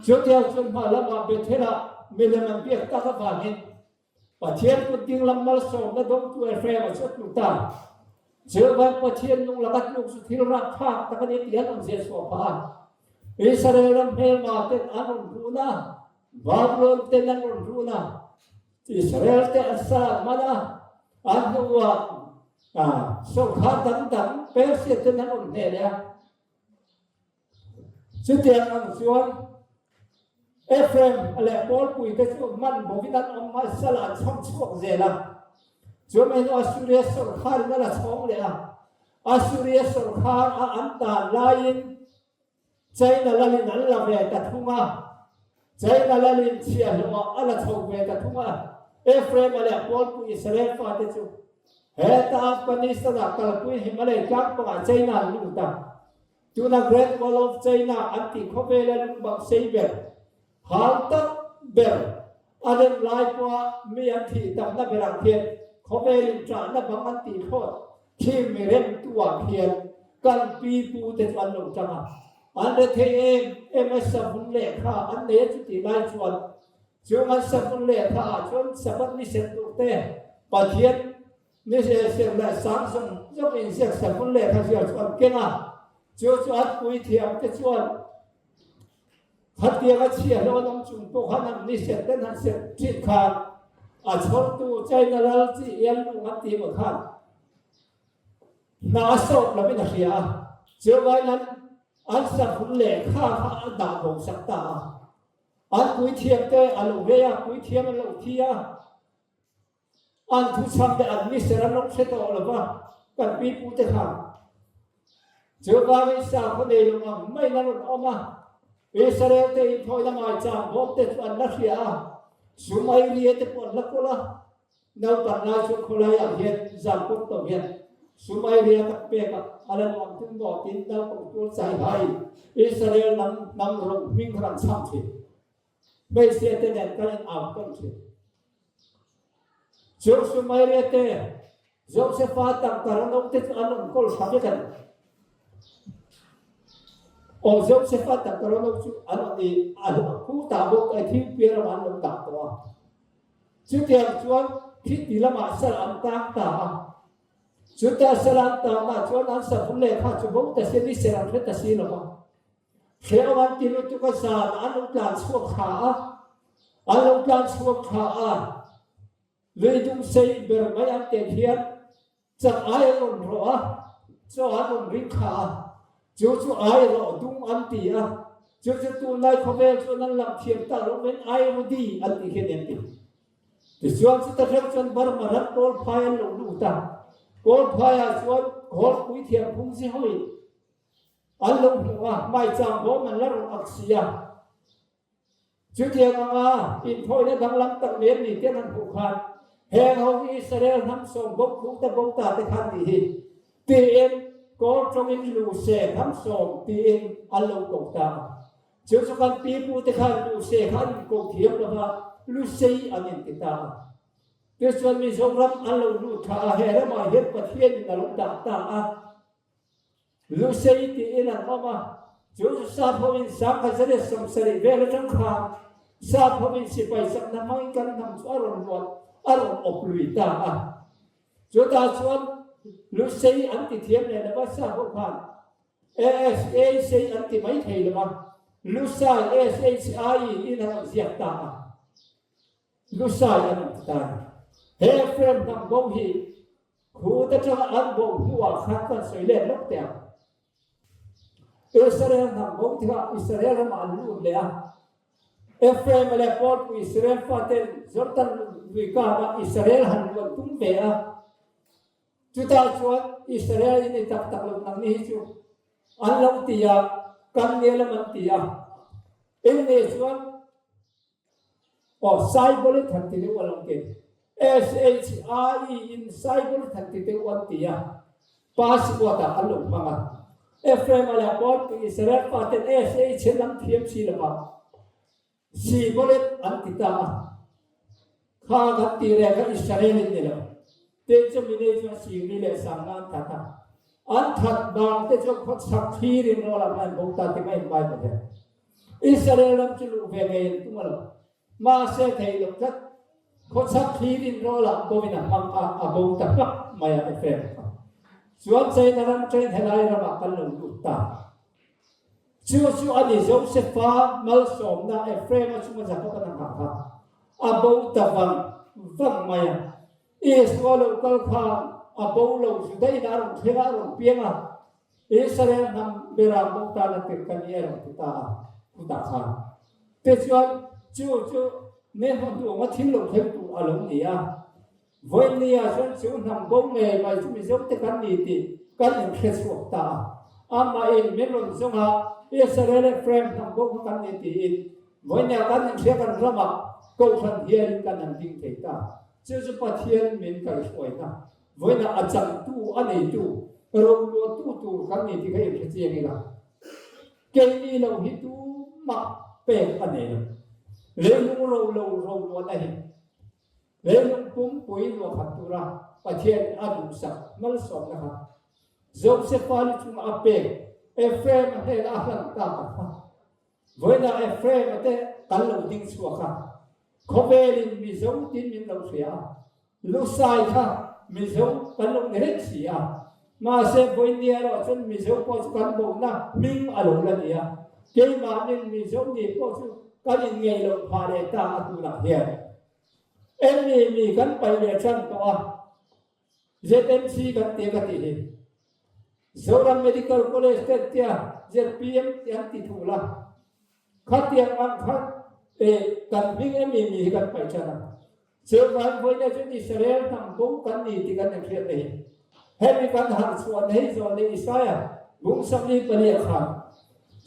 Chutiang chuan hma lamah Bethel-ah milem an biak tak avangin Pathian kut dinglam malsawmna dawngtu Ephraim-a chu a tlu ta. Chuvan Pathian nung laka tluk chu thil rapthlak tak a ni tih an rawn ziah chhuah phah a. Israel ram hmelma ten an rawn run a, Babylon ten an rawn run a, Israel te an sa man a, a hnuah sawrkhar dang dang Persia ten an rawn hneh leh a. Chutiang ang chuan Ephraim leh Pawlpui te chu man bovin an awm a, sal an chhang chhuak zel a. Chumi hnuah Assuria sawrkharin a la chhawng leh a. Assuria sawrkhar a an tan laiin China lalin an la ve ta thung a, China lalin chhiahhlawhah a la chho ve ta thung a, Ephraim-a leh Pawlpui Israel fate chu heta Afghanistan-ah kalpuiin Himalay tlangpangah China an lut a. Tuna Great Wall of China an tih khawvela lungbang sei ber, hal tak ber, a rem lai pawha mi an thih tamna berah khian khawvelin ṭahna bang an tih thlawt thin mi remtu-ah khian kan pi pute chu an lo ṭang a. An rethei em em a, savun lehkha an nei a chutih lai chuan chung an savun lehkha-ah chuan Sabbath ni serh turte Pathian Ni serh leh sang zawng zawng inziak savun lehkha ziah chu an keng a, chu chu an puithiam te chuan khatiang a chhia hlawh an awm chung pawh khan an ni serh ten han serh thin khan a chhawrtu China lal chi Ian Lung an tih maw khan hna a sawt lovin a hria a, chuvangin an an savun lehkha kha a dah bo sak ta a, an puithiam te a lo vei a, puithiam an lo thi a. An thuchham leh an miser an lo hre tawh lo va, kan pipute khan chuvangin sakhaw nei lo ang maiin a rawn awm a. Israel-te inthawina ngaichang bawmte chu an la hria a, sum airia te pawh an la kawl a. Naupang lai chuan khawlaiah hian zan pawt lo hian sum airia tak pek a, a la nuam tum maw tiin naupang tual chai haiin Israel hnam hnam rawng hming kha an chhang thin. Hmeichhia te nen kan in au tawn thin. Joshua te, Josefa tangka ran awm te chu an rawn kawl hra vek a ni. Aw Josefa tangka ran awm chu an rawn i a khu ta bawk e thil piah ramah an lo dah tawh a. Chutiang chuan khiti lamah sal an tang ta a. Chuta sal an tanah chuan an savun lehkha chu bo ta se ni ser an hre ta si lo va. Hrehawm an ti lutuk a zan an lo tlan chhuak thla a, an lo tlan chhuak thla a, lui dung sei ber mai an teh hian chak ai an rawn rawh a, chaw an rawn ring thla a, chu chu ai rawh dung an ti a, chu chu tunlai khawvel chuan an lang thiam tak loh men ai rudi an tih hian an ti. Tichuan chuta hrang chuan Burma ram Kawlphai an lo lut a, Kawlphaiah chuan Kawlpui thiamphung zi hawiin An lo hmuh a, maichang bawm an la rawn ak si a. Chutiang anga inthawina danglam tak nen ni te an han hmuh khan, heng ho hi Israel hnam sawm bo khu te bo ta te khan tih hi tiin kawl tawngin Luse hnam sawm tiin an lo ko ta a. Chu chu kan pipu te khan Luse kha an inko thiam lo va, Lusei an inti ta a. Tichuan Mizoram an lo lut thla a, he ramah hian Pathianin a lo dah ta a. Lusei tiin an awm a, chu chu sap hovin 1970 vel atang khan sap hovin sipai chakna hmangin kan hnam chu a rawn luat, a rawn awp lui ta a. Chutah chuan Lusei an ti thiam leh lo va, sap ho khan ASA sei an ti mai thei lo va, Lusai, SHI, in an rawn ziak ta a. Lusai an rawn ti ta a ni. He Ephraim hnam bo hi Khut atanga an bo hnuah khan kan sawi let lawk teh ang. Israel hnam bo tikah Israel ramah an lut leh a. Ephraim leh Paulpui Israel faten Jordan lui karah Israel han luan tum ve a. Chutah chuan Israel in ni tak tak lo nang ni hi chu an lo ti a, kan nge lam an ti a. Eng nge chuan Aw Saibalit han ti deuh a lo ti. SHIE in Saibalit han ti deuh an ti a, passport ah an lo hmang a. Ephraim a leh Paul tih Israel faten SH an lam thiam si lo va, Sibolet an ti ta a. Kha kan tih reng kha Israel in ni lo. Tin chu mini chuan Singri leh Sangna an that a. An that vang te chuan khawchhak thlir in rawl ah khan an bo ta ti mai in Bible hian. Israel ram chu luh ve ngei an tum a lo. Mahse thei lo tlat. Khawchhak thlir in rawl ah bawin a hmang a, a bo ta hmak mai a Ephraim kha. Chuan China ram train helai ramah kan lo lut ta. Chu chu a ni Josefa malsawmna Ephraim-a chunga Jakob-a hna kha a bo ta vang vang mai a. Isua lo kal khan a bo lo Juda-in a rawn thleng a, a rawn piang a. Israel hnam beram bo tan a tirh ka ni a rawn ti ta a, khutah khan. Tichuan, chu chu ne hmanhmawh anga thil lo thleng tur a lo ni a. Vawinia chuan chu hnam bo ngei mai chu Mizote kan ni tih kan inhre chhuak ta a. Amahin min rawn zawng a, Israel Ephraim hnam bo kha kan ni tiin vawinia kan inhria kan ramah Kohhran hialin kan han ding thei ta. Chu chu Pathian min kaihhruaina, vawiina a changtu, a neitu, roluatu tur kan ni tih kha inhre chiang ila. Keini lo hi tumah pek a nei lo. Leilung ro lo ro luahna hi leilung pumpui luahkhat tura Pathian a duhsak malsawmna kha Josefa lu chunga a pek Ephraim-a hnena a hlan tak a kha. Vawiinah Ephraim-a te kan lo ding chhuak a, khawvelin Mizo tin min lo hria a, Lusai kha Mizo kan lo ni reng si a, mahse vawiin erawh chuan Mizo pawh chu kan bohna hming a lo la ni a, keimahnin Mizo ni pawh chu kan inngeih loh phah leh ta a tunah hian Emmy mi kan paih leh tan tawh a, ZMC kan ti a ka tih hi Zoram Medical College te an tia zpm te an ti thul a, khatiang ang khan e kan hming emi mi hi kan paih tan a, chuvang vawiin chuan Israel hnam bo kan ni tih kan inhriat na hi hemi kan harh chhuah na hi zawn leh Isaia bung samli paliah khan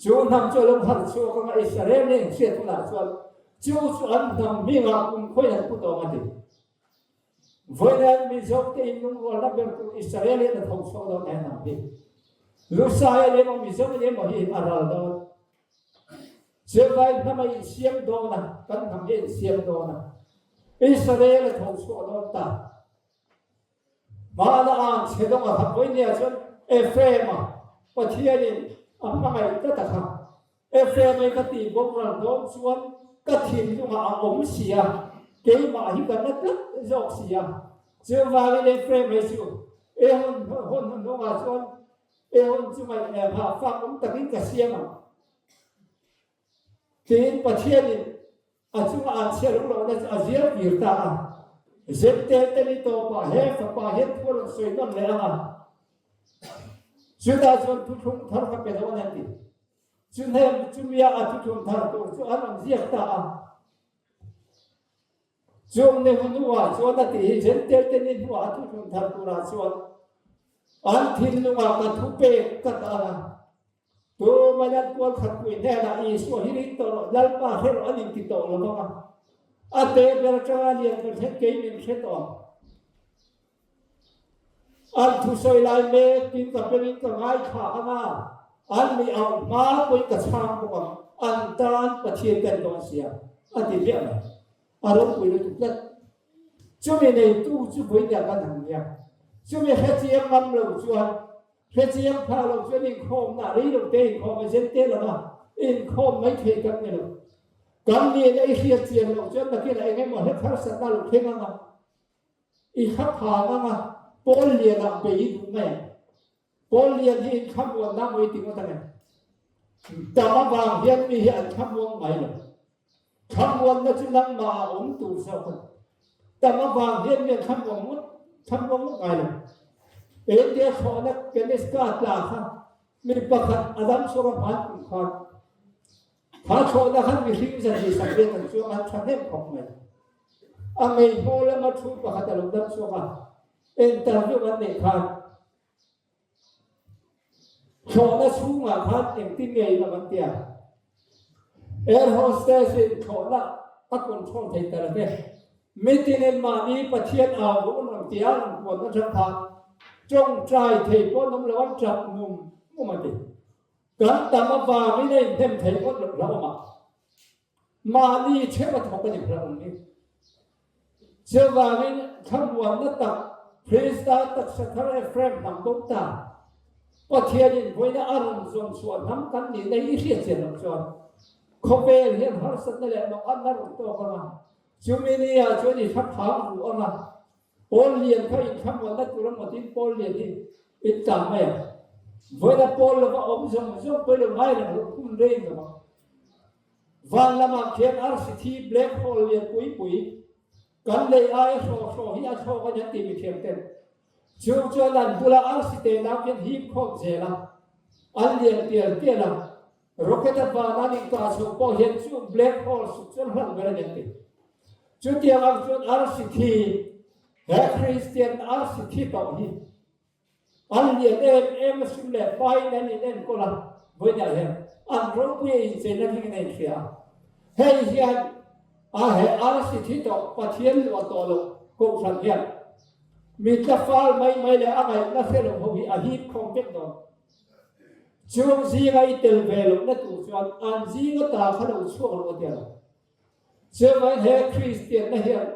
chu hnam chu a lo harh chhuak anga Israel nen hriat hunah chuan chu chu an hnam hmingah kumkhawiin an pu tawng a ti. Vawiin Mizo te in lungrualna ber tur Israel hian a tho chhuak dawn he hnam hi. Lusai a emaw Mizo a emaw hi a ral dawn. Chuvai hnam a insiam dawn a, kan hnam hi a insiam dawn a. Israel a tho chhuak dawn ta. Hmana ang chhe dawng a kha vawiin ah chuan Ephraim a Pathianin a hmangaih tlat a kha. Ephraim-i ka tih boral dawn chuan ka thinlungah a awm si a, keimah hi ka na tlat zawk si a. Chuvangin Ephraim-i chu e hawn hawn hnungah chuan e hawn chu ngaih eh hah fak awm takin ka siam ang tiin Pathianin a chunga an chhiar awm lohna chu a zial kir ta a. Zente te ni tawpah he fapa hian thu a rawn sawi nawn leh ang a, chutah chuan thuthlung thar kha pe dawn an ti. Chu hnem chumia a thuthlung thar tur chu an rawn ziak ta a. Chung ni hnuah chuan a tih hi Jentail te ni hnuah a thuthlung thar turah chuan an thinlungah ka thu pek ka dah ang a. Tuman an kual khat pui hnenah Isua hi ring tawh rawh, Lalpa hre rawh an inti tawh lo vang a. A te ber atanga lian ber thlen kei min hre tawh ang. An thusawi lai mekin ka bengin ka ngaithla ang a, an mi auh hma pawhin ka chhang bawk ang, an tan Pathian ka ni dawn sia, a ti hmiah mai. A ropui lutuk tlat. Chumi neitu chu vawinia kan han nia. Chumi hrechiang ngam lo chuan, hrechiang pha lo chuan inkhawmna rei lo te inkhawm a zen te lova inkhawm mai thei kan ni lo. Kan nihna i hriatchian loh chuan nakinah eng emaw hlep harsatna lo thleng ang a. I kha phang anga pawl lianah bei i duh mai ang. Pawl lian hi in thlamuanna maw i ti ngawt ange. Tam avang hian mi hi an thlamuang ngai lo. Thlamuanna chu nangmah a awm tur zawk a ni. Tam avang hian mi an thlamuang ngawt thlamuang ngawt ngai lo. India thlawhna Kaniska tla kha mi pakhat a dam chhuak a hman kum khan Kha thlawhna khan mihring zahnih sakriat an chuang an tha hnem khawp mai. A ngei hmaw lama thu pakhat a lo dam chhuak a, interview an neih khan thlawhna chhungah khan engtin nge in awm an ti a, air hostess in thlawhna a control thei ta lo ve. Mitinin mahni Pathian au duh an rawn ti a, rawn puan atang khan tawngtai thei pawh an awm lo, an tap mum mum a ti. Kan tam avangin a inhnem thei ngawt loh hlauh a, mahni theuh a thawk a ni hlauh ang hi. Chuvangin thlamuanna tak Krista taksa thar Ephraim hnam bo ta Pathianin vawiina a rawn zawn chhuah hnam kan nihna hi i hriat chian loh chuan khawvel hian harsatna leh mawnghanna rawn tawk ang a, chumi ni ah chuan i thla phang ruh ang a, Pawl lian kha inthlamuanna tur a ngawtin pawl lian hi in tlan mai ang. Vawiina pawl lova awm zawng zawng pawh i lo ngai reng loh hun rei in awm ang. Van lamah khian arsi thi black hole lian pui pui kan lei aia hraw hraw hi a thlawk a ni an ti mithiam ten. Chung chuan an bula arsi te nau khian hip khawp zel a, an lian tial tial a, rocket a van an inkah chhoh pawh hian chung black hole suk chuan hlauh ber a ni an ti. Chutiang ang chuan arsi thi, he Kristian arsi thi tawh hi an lian em em a sum leh paiin an inenkawl a, vawiinah hian an ropui a incheina thlengin a inhria a. Hei hian a he arsi thi tawh Pathian luah tawh loh kohhran hian mi tla fal mai mai leh a ngaihna hre lo ho hi a hip khawm vek dawn. Chung zinga i tel ve lohna tur chuan an zinga ta kha lo chhuak lo a ti a lo. Chuvangin he Kristianna hian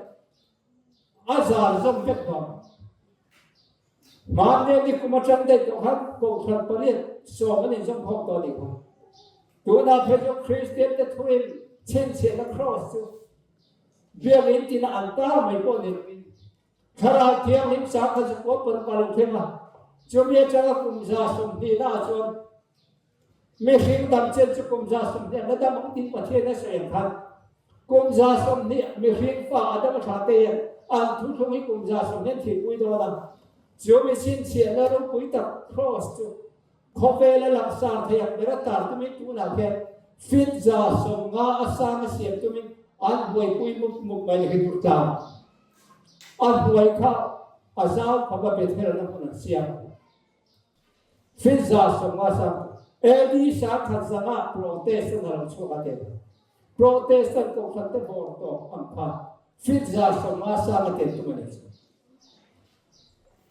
a zar zawm vek dawn. Hmanlai ni kum atang daih tawh khan Kohhran pariat sawm an inzawm khawm tawh a nih kha. Tunah phei chu Kristian te thuin chhinchhiahna Kraws chu Biakinn tina an tar mai pawh ni loin Thlarau Thianghlim sang kha zakua paruk a lo thleng a, chumi atanga kum 20 naah chuan Mihring dam chen chu kum 20 an la dam ang tiin Pathian a sawi ang khan kum 20 mihring fa Adama thla te hian an thuthlung hi kum 20 an thihpui dawn a. Chu mi chhinchhiahna ropui tak Kraws chu khawvela langsar thei ang bera tar tumin tunah khian fit 50 a sang a siam tumin an buaipui mup mup mai ni hi dur tlang a hnuai kha a zau khawp a Bethel-na hmun an siam. Fit 50 sang AD 1100 Protestant a lo chhuak a tel. Protestant kohhran te bawr tawp ang kha fit 50 sang a tel tum a ni chu.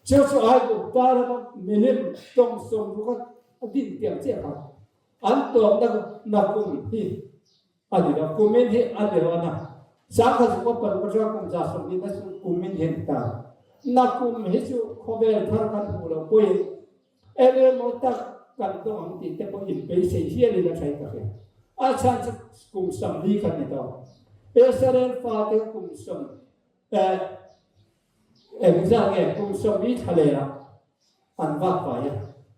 Chu chu Aigupta rama milim tawng sawmruk a din tiang chiah kha an tawpna nakum hi A ni lo, kumin hi a ni lo na. 1906 atanga kum 20 na chu kumin hi a ni ta. Na kum hi chu khawvel thar kan hmuh loh pawhin eng emaw tak kan dawng ang tih te pawh inpeisei hialin a thain ka hria. A chhan chu kum 40 kan ni tawh. Israel fate kum sawm eh engzah nge kum 40 thla lehah an vak vai a.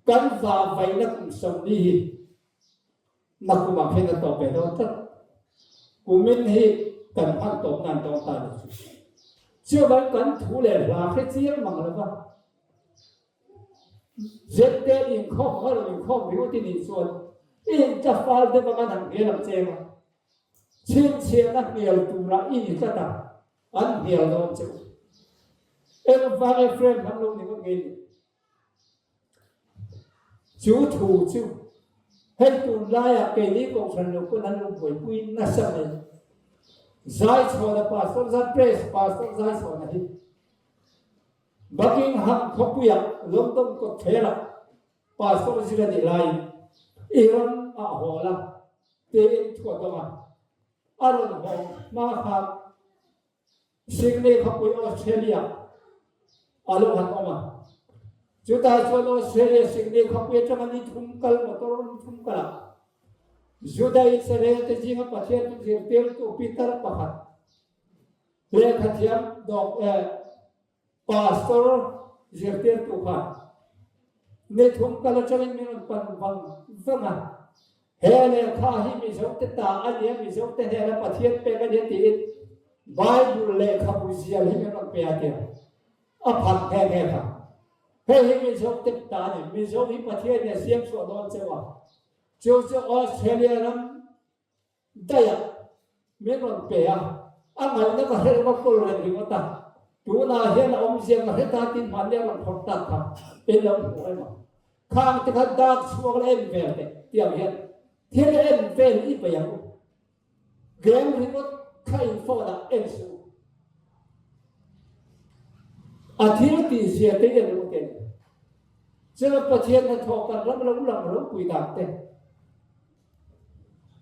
Kan vahvaihna kum 40 hi Na kumah khian a tawp ve dawn tlat. Kumin hi kan hman tawp nan dawn ta ni chu. Chuvan kan thu leh hla hre chiang mang lo va. Zette inkhawm nga lo inkhawm ringawt i nih chuan i intla fal deuh anga an han hmel ang che nga. Chhinchhiahna hmel turah i ni tlat a, an hmel dawn che u. Engvang e friend hmang lo ni ngawt nge ni? Chu thu chu hei tunlaiah keini kohhran lo pawn an lo buaipui nasa mai. Zaichhawna Pastor Zan Press Pastor Zaichhawna hi Buckingham khawpuiah London kawtthlerah Pastor zir a nih laiin i ram ah haw la tiin thu a dawng a, a rawn haw hma khan Sydney khawpui Australia a lo han awm a. Chutah chuan Australia Sydney khawpui atanga ni thum kal motor ni thum kalah Juda Israel te zinga Pathian chu zirtirtu Peter pakhat lehkhathiam dawk eh Pastor zirtirtu khan ni thum kal atangin min rawn pan vang vang a, he lehkha hi Mizote ta a nia, Mizote hnena Pathian pek a nia tiin Bible lehkhabu zial hi min rawn pe a tia a phan nghe nghe kha. Hei hi Mizote ta a ni, Mizo hi Pathian in a siam chhuah dawn cheu a, chu chu Australia ram Daih a, min rawn pe a, a ngaihna ka hre lo a kawl reng ringawt a, tunah hian a awmzia ka hre ta tin hmanni a rawn phawrh tak kha in lo hmu em ang. Khang te kha dak chhuak la en vel teh tiang hian thil en vel i bei ang u. Game ringawt kha in phone ah en suh u. A thil tih zia te i en u te ni. Chuan Pathian hnathawh kan ram lo lang ropui dan te.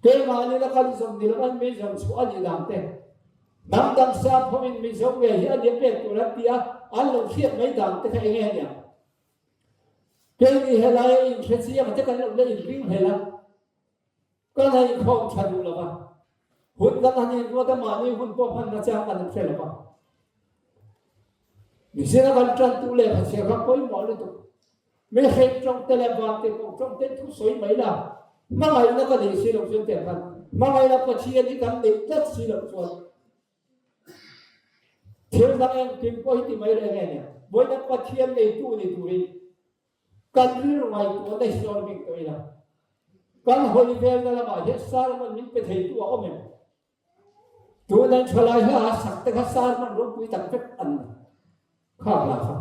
Keimahni la kan zawm ni lo an mi zawm chhuah a nih dan te, hnam dang sap hoin Mizo ngei hi a nia pek tur an ti a, an lo hriat mai dan te kha enge a nia? Keini helai a inhre chiang te kan lo la inring hlel a, kan han inkhawm tha duh lo va, hun kan han inruat a mahni hun pawh hman nachang kan inhre lo va. Mihring a kan tantu lehkha chhiar kha pawimawh lutuk. Mihring tawng te leh vantirhkoh tawng te thu sawi mai la, hmangaihna ka neih si loh chuan tiang khan hmangaihna Pathian hi kan neih tlat si loh chuan thil dang engkim pawh hi ti mai reng e nia. Vawiin Pathian neitu ni turin kan rilru ngaihtuahna hi sawn bik tawh ila. Kan hawi velna lamah hian sermon min pe theitu a awm em? Tunan thalai hla a sak te kha sermon ropui tak vek an ni. Kha hla kha.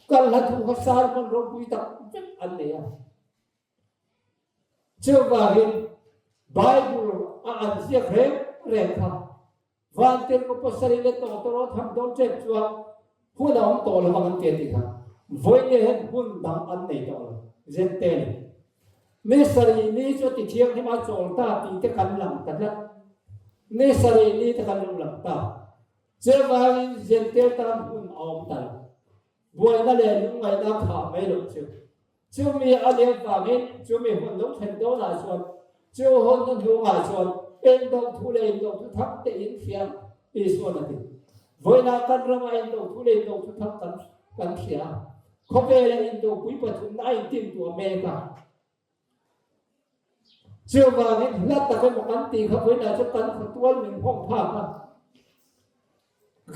Kan hla thu kha sermon ropui tak vek an nei a. Chuvangin Bible a an ziak reng reng kha Vantirhkoh pasarih leh tawtawrawt han dawn tep chuan hun a awm tawh lo vang an ti a tih kha. Vawiin hian hun dang an nei tawh lo. Zente ni. Ni sarih ni chu ti thianghlim a chawl ta tih te kan lang ta tlat. Ni sarih ni te kan lo lang ta. Chuvangin Jentail tan hun a awm ta lo. Buaina leh lungngaihna khah mai loh chu. Chumi a leng vangin chumi hun lo thlen dawnah chuan chu hun hnuhnungah chuan endo thu leh indo thu thang te in hria ang, Isuan a ti. Vawiinah kan ramah indo thu leh indo thu thang kan kan hria a. Khawvela indopui pathumna a intintuah mek a. Chuvangin hla tak emaw kan tih kha vawiinah chuan kan khawtual min nghawng phak a.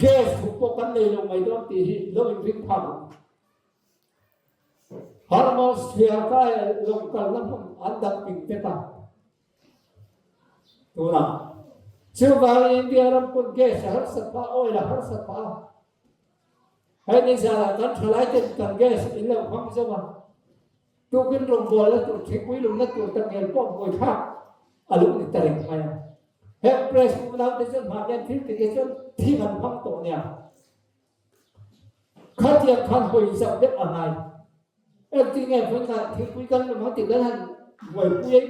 Gas thuk pawh kan nei lo mai dawn tih hi lo inring phak ang. Hormuz thliar kai lawng kalna hmun an dang ping vek a. Tunah chuvangin India ram pawn gas a harsat phah, oil a harsat phah a. Hei ni zanah kan thalai ten kan gas in lo hmang zo a, tukin rawngbawlna tur thingpui lumna tur takngial pawh buaithlak a lo ni ta reng mai a. Heng press unau te chuan hmahnian thil ti te chuan thing an hmang tawh nia. Khatiang khan hawi zauh deuh a ngai. Engtin nge vawinkhat thingpui kan lum ang tih kan han buaipui a,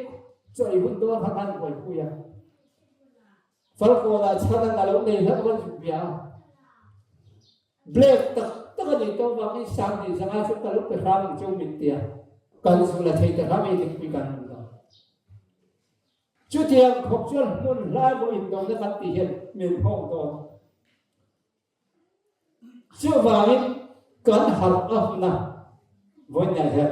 chaw ei hun dawn khan kan han buaipui a. Falkawnah chhan a lo nei hlauh kan zuk bia a. Black tak tak a nih tawh vangin Sanghnih zanga chu ka lo pe hram ang cheu min ti a, kan zu la thei ta hram ei thingpui kan lum lo. Chutiang khawp chuan hmun hlai maw indawhna kan tih hian min nghawng dawn. Chuvangin kan harh a hun a, vawiinah hian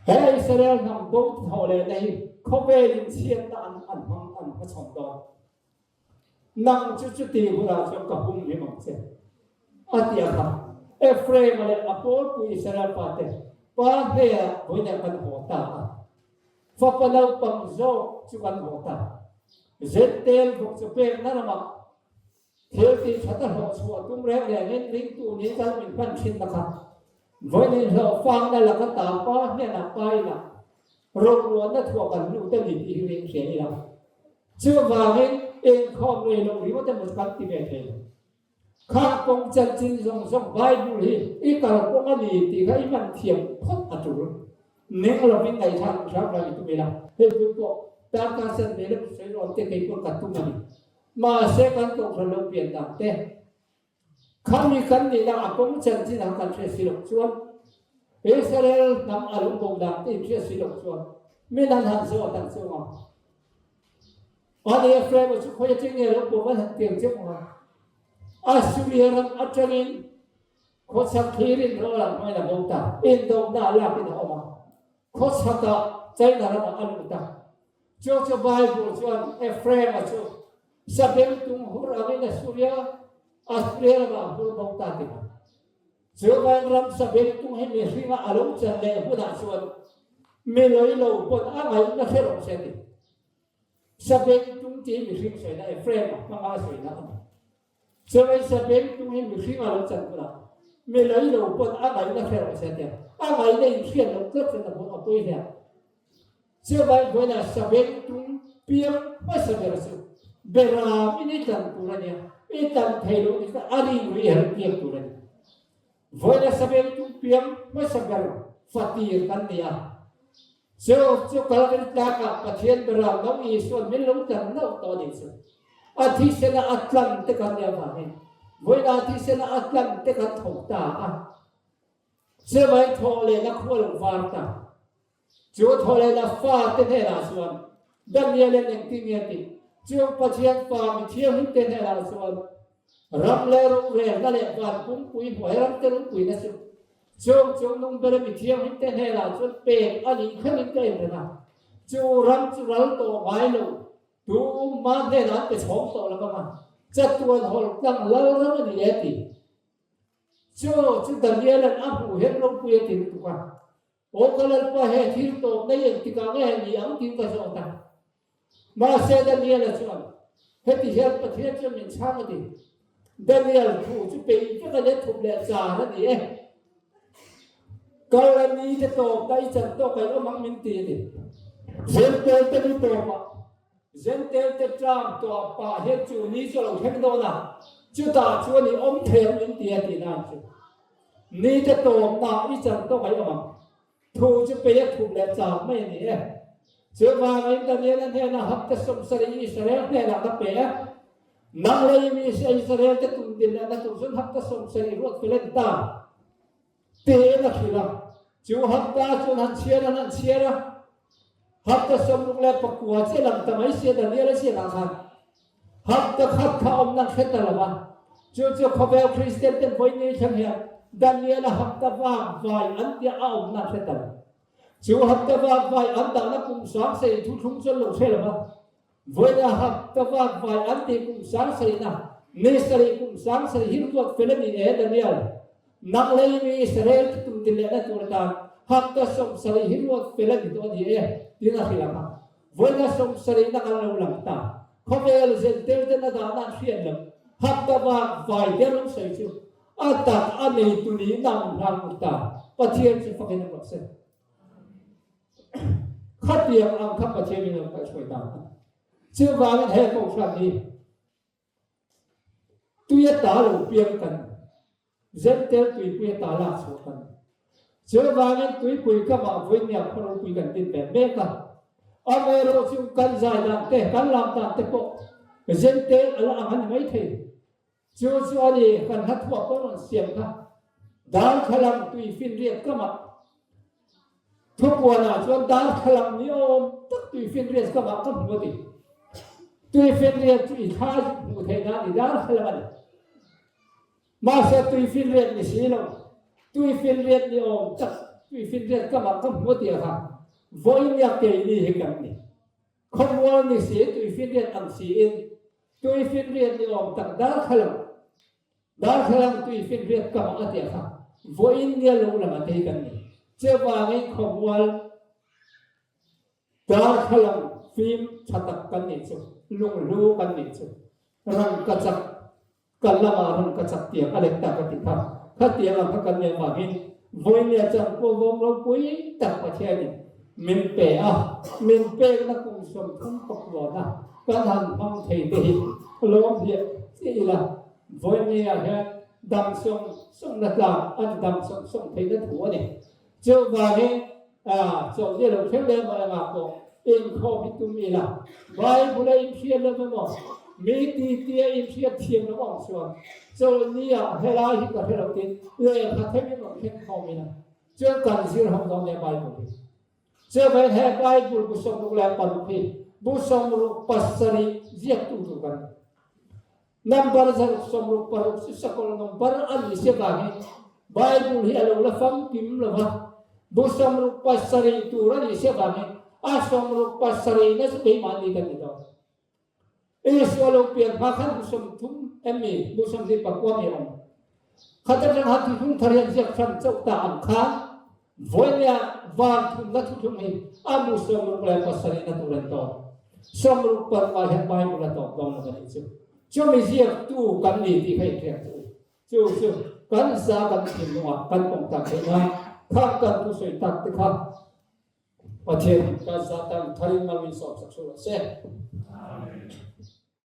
he Israel hnam bo thawh lehna hi khawvelin chhiatna an an hmang an hmachhawn dawn. Nang chu chuti hunah chuan ka hum hlim ang che, a ti a kha. Ephraim-a leh a pawlpui Israel pate pa hnenah vawiinah kan haw ta a. Fapa naupang zawk chu kan haw ta. Zentel bawk chu pekna ramah Thil tih that a hlawh chhuah tum reng rengin ringtu nih kal min hman thin na kha vawiin hlawhfangna laka ta pa hnenah pa inah roruahna thuah kan lut a ni tih hi ring hria ila. Chuvangin inkhawm rei loh ringawt emaw chu kan ti ve thei lo. Kha kawng chanchin zawng zawng Bible hi i kalkawng a ni tih kha i hman thiam phawt a tul. Ning lovin ngaihthlak hram hram i tum ila. Hei hun pawh darkar sen ve lem sawi rawn te kei pawh ka tum a ni. Mahse kan kohhran lo pian dan te, khami kan nihna a kawng chanchin ah kan hriat si loh chuan, Israel hnam a lo bo dan te in hriat si loh chuan, min an han zawt ang chu ang. Ani Ephraim chu khawi atang nge lo bo an han tiang chiang ang a. Assuria ram atangin khawchhak thlirin rawl ang hmangin a bo ta, indawhna a lakin a awm a. Khawchhakah China ramah a lut a. Chu chu Bible chuan Ephraim-a chu sabengtung hur angin Assuria, Assuria ramah a hur bo ta ti mai. Chuvan ram sabengtung hi mihringa a lo chan leh hunah chuan mi lei lo pawn a ngaihna hre rawh se ti. Sabengtung tih hi mihring sawina Ephraim-a hmanga sawina a ni. Chawei sabengtung hi mihring a lo chan hunah mi lei lo pawn a ngaihna hre rawh se tia a ngaihna inhriat loh tlat chuan a hmu a pawi hle ang. Chuvang vawiinah sabengtung piang hmasa ber chu beram in i tlan tur a nia, i tlan thei loh ni chuan a ring rih her piak tur a ni. Vawiinah sabengtung piang hmasa ber fatir kan ni a, chu chu Kalvari tlakah Pathian beram no Isuan min lo tlan loh tawh a nih chu. A thisena a tlan te kan nih avangin vawiinah a thisena a tlan te kan thawk ta a, chuvangin thawh lehna khu a lo var ta. Chu thawhlehna fate hnenah chuan Daniel-a'n engtin nge a tih? Chung Pathian fa mi thianghlimte hnenah chuan ram leh rorelna leh van pumpui hnuai ramte ropuina chu chung chung nung bera mi thianghlimte hnenah chuan pek a nih thlengin ka inrem a. Chu ram chu ral tawh ngai lo, tumah hnenah an pe chhawm tawh lo vang a, chatuan hawl tlang lal ram a ni e a ti. Chu chu Daniel-a'n a hmuh hian ropui a ti lutuk a. Aw ka Lalpa he thil tawp nei engtikah nge ni ang tiin ka zawt a. Mahse Daniel-a chuan, Heti hian Pathian chuan min chhang a ti. Daniel thu chu peih vek a nia thup leh char a ni e. Kal a ni te tawp na i chan tawk a i awm ang min ti a ni. Zentel te ni tawpah Zentel te tlang tawh pah hian chu ni chu a lo thleng dawn a, chutah chuan i awm thei ang min ti a tih nan chu. Ni te tawpna i chan tawk a i awm ang. Thu chu pei a thup leh chak mai a ni e. Chuvangin Daniela hnenah hapta 70 Israel hnenah ka pe a. Nang lei mi Israel te tum din lehna tur chuan hapta 70 ruat fel a ni ta. Tiin a hrilh a. Chu hapta chuan han chhiar an han chhiar a. Hapta 69 chiah lang ta mai sia Daniela ziakah khan. Hapta khat kha awm nan hre ta lo va. Chu chu khawvel Kristian ten vawi ni thleng hian Daniela hapta vak vai an tia a awm nan hre ta lo. Chu hapta vak vai an dahna kum sang sei thuthlung chuan lo hre lo va. Vawiina hapta vak vai an tih kum sang seina ni sarih kum sang sarih hi ruat fel a ni e Daniel. Nang lei mi Israel te tum ti lehna tur atan hapta 70 hi ruat fel a ni tawh a ni e tiin a hrilh ang a. Vawiina 70 na kan lo lang ta. Khawvel zentel ten a dahna an hriat lo. Hapta vak vai te an lo sawi chu a tak a neitu nih nang hlang ta. Pathian chu fakin a rawh se. Khatiang ang kha Pathian in a kaihhruai ta a. Chuvangin he kohhran hi tui a ta lo piang kan zentel tuipui a ta lak chhuah kan. Chuvangin tuipui kamah vawinia khaw ropui kan din ve mek a. Amaherawh chu kan zai dan te, kan lam dan te pawh zentel a la ang a ni mai thei. Chu chu a ni, kan hla thuah pawh rawn siam kha. Darthlalang tuifinriat kamah thupuanah chuan darthlalang ni awm tak tuifinriat kamah ka hmu a ti. Tuifinriat chu i thla hmuh theih nan i darthlalang a ni. Mahse tuifinriat ni si lo, tuifinriat ni awm tak tuifinriat kamah ka hmu a ti a kha, vawinia keini hi kan ni. Khawmual ni si, tuifinriat ang siin Tuifinriat ni awm tak darthlalang, darthlalang tuifinriat ka hmang a tia kha vawiin nia lo lang a tei kan ni. Chuvangin khawmual darthlalang fim tha tak kan nih chu, lunghlu kan nih chu, rangkachak kan lamah rangkachak tiang a let tak a ti kha, khatiang ang kha kan nih avangin vawiin nia chuan pawlvawm ropui tak Pathianin min pe a, min pekna kum 30 pakuana Kan han hmang thei te hi lawm hliah chiah ila, vawinia hian dam sawng sawngna tlak an dam sawng sawng theihna thu a ni. Chuvangin chawlhni lo thleng leh emaw engah pawh inkhawm hi tum ila, Bible a inhriat lo emaw, mi titi a inhriat thiam lo ang chuan chawlhnia helai hi ka hre lo tin lehkha themin rawn thleng khawm ila, chuan kan zir ho dawn nia Bible hi. Chuvangin he Bible bu 66 hi bu 67 ziaktu tur kan ni. Number 166 chu sakawlh number a ni si avangin Bible hi a lo la famkim lo va, bu 67 tur a nih si avangin a 67 na chu keimahni kan ni dawn. Isua lo pian hma khan bu 30 em mi, bu 29 mi a awm. Khat atang han thuthlung thar hian ziak hran chauh ta ang khan vawinia van thumna thuthlung hi a bu 67 na tur an tawn. 60 ah hian Bible a tawp dawn lo a nih chu. Chumi ziaktu kan ni tih kha inhriat chu. Chu chu kan za kan thinlungah kan pawm tak theih nan khang kan thusawi tak te kha Pathian kan za tan tharin mal min sawm sak suh rawh se. Amen.